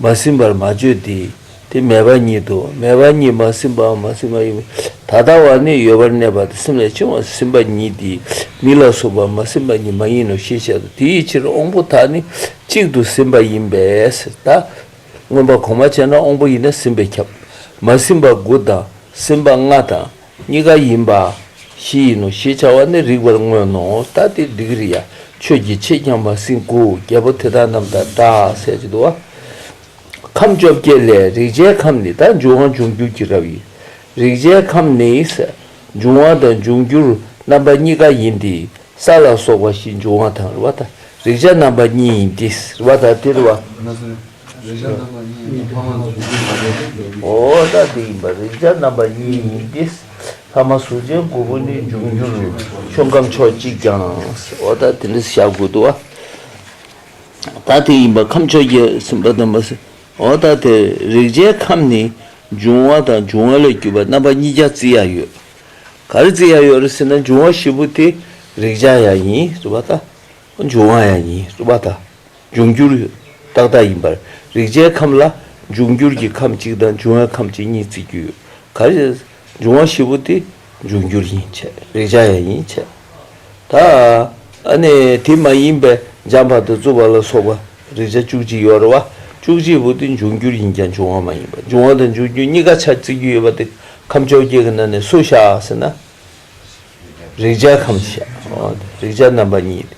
མ་ཟིན་པར་མ་བརྗོད་དེ། དེ་མེད་པ་ཉིད་དོ། མེད་པ་ཉིད་མ་ཟིན་པའམ་མ་ཟིན་པ་ཡིན། ད་ལྟ་བ་ནི་ཡོད་པར་གནས་པ་དེ་སེམས་ལས་བྱུང་བ་ཟིན་པ་ཉིད་དེ་མིག་ལ་སོགས་པ་མ་ཟིན་པ་ཉིད་མ་ཡིན་ནོ་ཞེས་བཤད་དོ། དེའི་ཕྱིར་དབང་པོ་དག་ནི་གཅིག་ཏུ་ཟིན་པ་ཡིན་པས་ཟེར། ད་མངོན་པ་གོང་མ་བྱས་ན་དབང་པོ་ཡིན་ན་ཟིན་པས་ཁྱབ། མ་ཟིན་པ་དགུ་དང་ཟིན་པ་ལྔ་དང་གཉིས་ཀ་ཡིན་པ་བཞི་ཡིན་ནོ་ཞེས་བྱ་བ་ནི་རིགས་པར་མངོན་ནོ། ད་དེ་འགྲིག་གི་རེད་ཡ། ཆོས་ཀྱི་ཕྱེད་ཀྱང་མ་ཟིན་དགུ། རྒྱལ་པོ་དེ་དག་རྣམས་དང་འདྲ་ཟེར་གྱི་འདུག་བ། ཁམས་བཅོ་བརྒྱད་ལས་རེག་བྱའི་ཁམས་ནི་ད་འབྱུང་བ་འབྱུང་འགྱུར་གྱི་རབ་ཡིན། རེག་བྱའི་ཁམས་ནི་འབྱུང་བ་དང་འབྱུང་འགྱུར་རྣམ་པ་གཉིས་ཀ་ཡིན་ཏེ། ས་ལ་སོགས་པ་བཞི་འབྱུང་བ་དང་རེད་བ་ད། རེག་བྱ་རྣམ་པ་གཉིས་ཡིན་ཏེ་རེད་བ་ད་དེ་རེད་བ། ང་ཚོས་རེག་བྱ་རྣམ་པ་གཉིས་ཡིན་ཏེ་ཕ་མ་འབྱུང་འགྱུར་མ་རེད་འགྲོ་གི། འོ་ད་དེ་ཡིན་པ་རེག་བྱ་རྣམ་པ་གཉིས་ཡིན་ཏེ། ལྷག་མ་གཟུགས་ཅན་དགུ་པོ་ནི་འབྱུང་འགྱུར་ཆོས་ཁམས་ཕྱོགས་གཅིག་ཀྱང་། འོ་ད་དེ་འདྲ་བཞག་དགོས་འདུག་བ། ད་དེ་ཡིན་པ་ཁམས་བཅོ་བརྒྱད་ཟིན་པ་དང་མ་ཟིན། འོ་ད་དེ་རེག་བྱའི་ཁམས་ནི་འབྱུང་བ་དང་འབྱུང་བ་ལས་གྱུར་པ་རྣམ་པ་གཉིས་ཀ་བརྩི་ཡ་ཡོད། ག་རེ་བརྩི་ཡ་ཡོད་རེད་ཟེར་ན་འབྱུང་བ་བཞི་པོ་དེ་རེག་བྱ་ཡང་ཡིན་རེད་བ་ད། འབྱུང་བ་ཡང་ཡིན་རེད་བ་ད། འབྱུང་འགྱུར་ཏག་ཏག་ཡིན་པར་རེག་བྱའི་ཁམས་ལ་འབྱུང་འགྱུར་གྱི་ཁམས་གཅིག་དང་འབྱུང་བའི་ཁམས་གཅིག་གཉིས་བརྩི་རྒྱུ་ཡོད། ག་རེ། འབྱུང་བ་བཞི་པོ་དེ་འབྱུང་འགྱུར་ཡིན་བྱས་རེག་བྱ་ཡང་ཡིན་བྱས། ད་ཨ་ནི་དེ་མ་ཡིན་པའི་འཇམ་དཔལ་དང་རྩུབ་པ་ལ་སོགས་པ་རེག་བྱ་བཅུ་གཅིག་ཡོད་རེད་བ། བཅུ་གཅིག་པོ་དེ་འབྱུང་འགྱུར་ཡིན་ཀྱང་འབྱུང་བ་མ་ཡིན་པ། འབྱུང་བ་དང་འབྱུང་འགྱུར་གཉིས་ཀ་ཆ་བརྩི་རྒྱུ་ཡོད་པ་དེ་ཁམས་བཅོ་བརྒྱད་ཀྱི་ནང་ནས་སུ་བཞག་ཟེར་ན། རེག་བྱ་ཁམས་བཞག། འོ་རེག་བྱ་རྣམ་པ་གཉིས།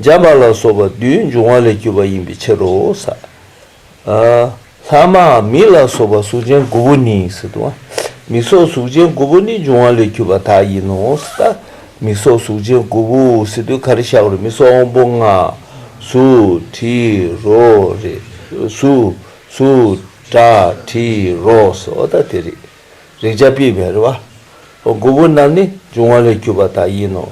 འཇམ་དཔལ་ལ་སོགས་པ་བདུན་འབྱུང་བ་ལས་གྱུར་པ་ཡིན་པའི་ཕྱིར་རོ་ཟེར། ཨ། ལྷག་མ་མིག་ལ་སོགས་པ་གཟུགས་ཅན་དགུ་པོ་ནི་ཟེར་འདུག་བ། མིག་སོགས་གཟུགས་ཅན་དགུ་པོ་ནི་འབྱུང་བ་ལས་གྱུར་པ་དག་ཡིན་ནོ་ཟེར། ད་མིག་སོགས་གཟུགས་ཅན་དགུ་པོ་ཟེར་དུས་ག་རེ་བཞག་པ་རེད། མིག་སོགས་དབང་པོ་ལྔ། གཟུགས་དྲི་རོ་རེད། གཟུགས་གཟུགས་སྒྲ་དྲི་རོ་ཟེར་འོ་ད་དེ་རེད། རེག་བྱ་པས་པས་རེད་བ། འོ་དགུ་པོ་རྣམས་ནི་འབྱུང་བ་ལས་གྱུར་པ་དག་ཡིན་ནོ།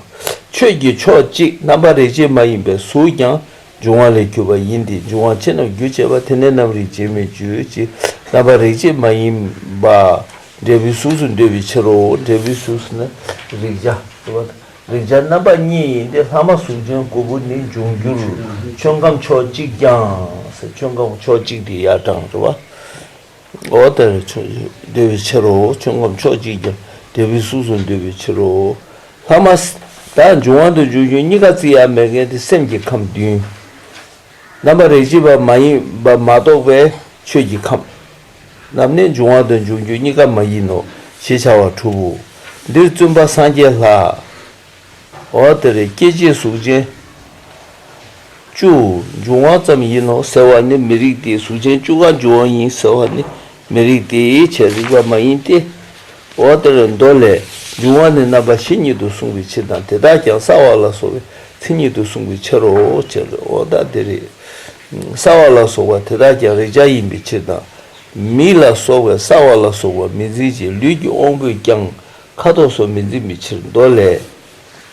ཆོས་ཀྱི་ཕྱོགས་གཅིག་རྣམ་པ་རེག་བྱེད་མ་ཡིན་པའི་གཟུགས་ཀྱང་འབྱུང་བ་ལས་གྱུར་པ་ཡིན་ཏེ། འབྱུང་བ་ཕྱི་ནམ་རྒྱུ་བྱས་པ། དེ་ནས་ནམ་རིག་བྱེད་མེད་རྒྱུ་ཅིག་རྣམ་པ་རེག་བྱེད་མ་ཡིན་པ་འབྲས་བུའི་གཟུགས་སུ་འདོད་པའི་ཕྱིར་རོ། འབྲས་བུའི་གཟུགས་སུ་ནི་རེག་བྱ་རེད་བ། རེག་བྱ་རྣམ་པ་གཉིས་ཡིན་ཏེ། ལྷག་མ་གཟུགས་ཅན་དགུ་པོ་ནི་འབྱུང་འགྱུར་ཆོས་ཁམས་ཕྱོགས་གཅིག་ཀྱང་ཟེར། ཆོས་ཁམས་ཕྱོགས་གཅིག་དེ་ཡར་དྲངས་རེད་བ། འོ་དེར་འདོད་པའི་ཕྱིར་རོ། ཆོས་ཁམས་ཕྱོགས་གཅིག་ཀྱང་འབྲས་བུའི་གཟུགས་སུ་འདོད་པའི་ཕྱིར་རོ། ལྷག་མ། ད་འབྱུང་བ་དང་འབྱུང་འགྱུར་གཉིས་ཀ་བརྩི་ཡ་མེད་མཁན་དེ་སེམས་ཀྱི་ཁམས་བདུན། རྣམ་པ་རེག་བྱེད་པ་མ་ཡིན་པ་མ་གཏོགས་པའི་ཆོས་ཀྱི་ཁམས་རྣམས་ནི་འབྱུང་བ་དང་འབྱུང་འགྱུར་གཉིས་ཀ་མ་ཡིན་ནོ་ཞེས་བྱ་བ་དྲུག་པོ། འདིར་བཙུན་པ་སངས་རྒྱས་ལྷ། འོ་དེར་སྐྱེ་མཆེད་གཟུགས་ཅན་བཅུ་འབྱུང་བ་ཙམ་ཡིན་ནོ་ཟེར་བ་ནི་མི་རིགས་ཏེ། གཟུགས་ཅན་བཅུ་ཀ་འབྱུང་བ་ཡིན་ཟེར་བ་ནི་མི་རིགས་ཏེ་བྱས་རིགས་པ་མ་ཡིན་ཏེ། འོ་དེར་མདོ་ལས། འབྱུང་བ་ནི་རྣམ་པ་བཞི་ཉིད་དུ་གསུངས་པའི་ཕྱིར་དང་། དེ་དག་ཀྱང་སྲ་བ་ལ་སོགས་པའི་མཚན་ཉིད་དུ་གསུངས་པའི་ཕྱིར་རོ། ཅེས་འོ་ད་དེ་རེད། སྲ་བ་ལ་སོགས་པ་དེ་དག་ཀྱང་རེག་བྱ་ཡིན་པའི་ཕྱིར་དང་། མིག་ལ་སོགས་པའི་སྲ་བ་ལ་སོགས་པ་མི་འཛིན་ཅིང་ལུས་ཀྱི་དབང་པོས་ཀྱང་ཁ་དོག་སོགས་མི་འཛིན་པའི་ཕྱིར། མདོ་ལས།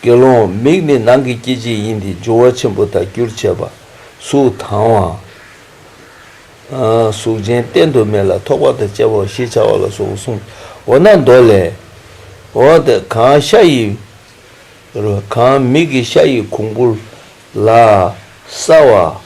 དགེ་སློང་མིག་ནི་ནང་གི་སྐྱེ་མཆེད་ཡིན་ཏེ། འབྱུང་བ་ཆེན་པོ་དག་རྒྱུར་བྱས་པ་གཟུགས་དང་བ། གཟུགས་ཅན་བསྟན་དུ་མེད་ལ་ཐོགས་པ་དང་བཅས་པའོ་ཞེས་བྱ་བ་ལ་སོགས་པ་གསུངས། འོ་ན་མདོ་ལས། འོ་དེ་གང་ཤ་ཡི། གང་མིག་གི་ཤ་ཡི་གོང་བུ་ལ་སྲ་བ་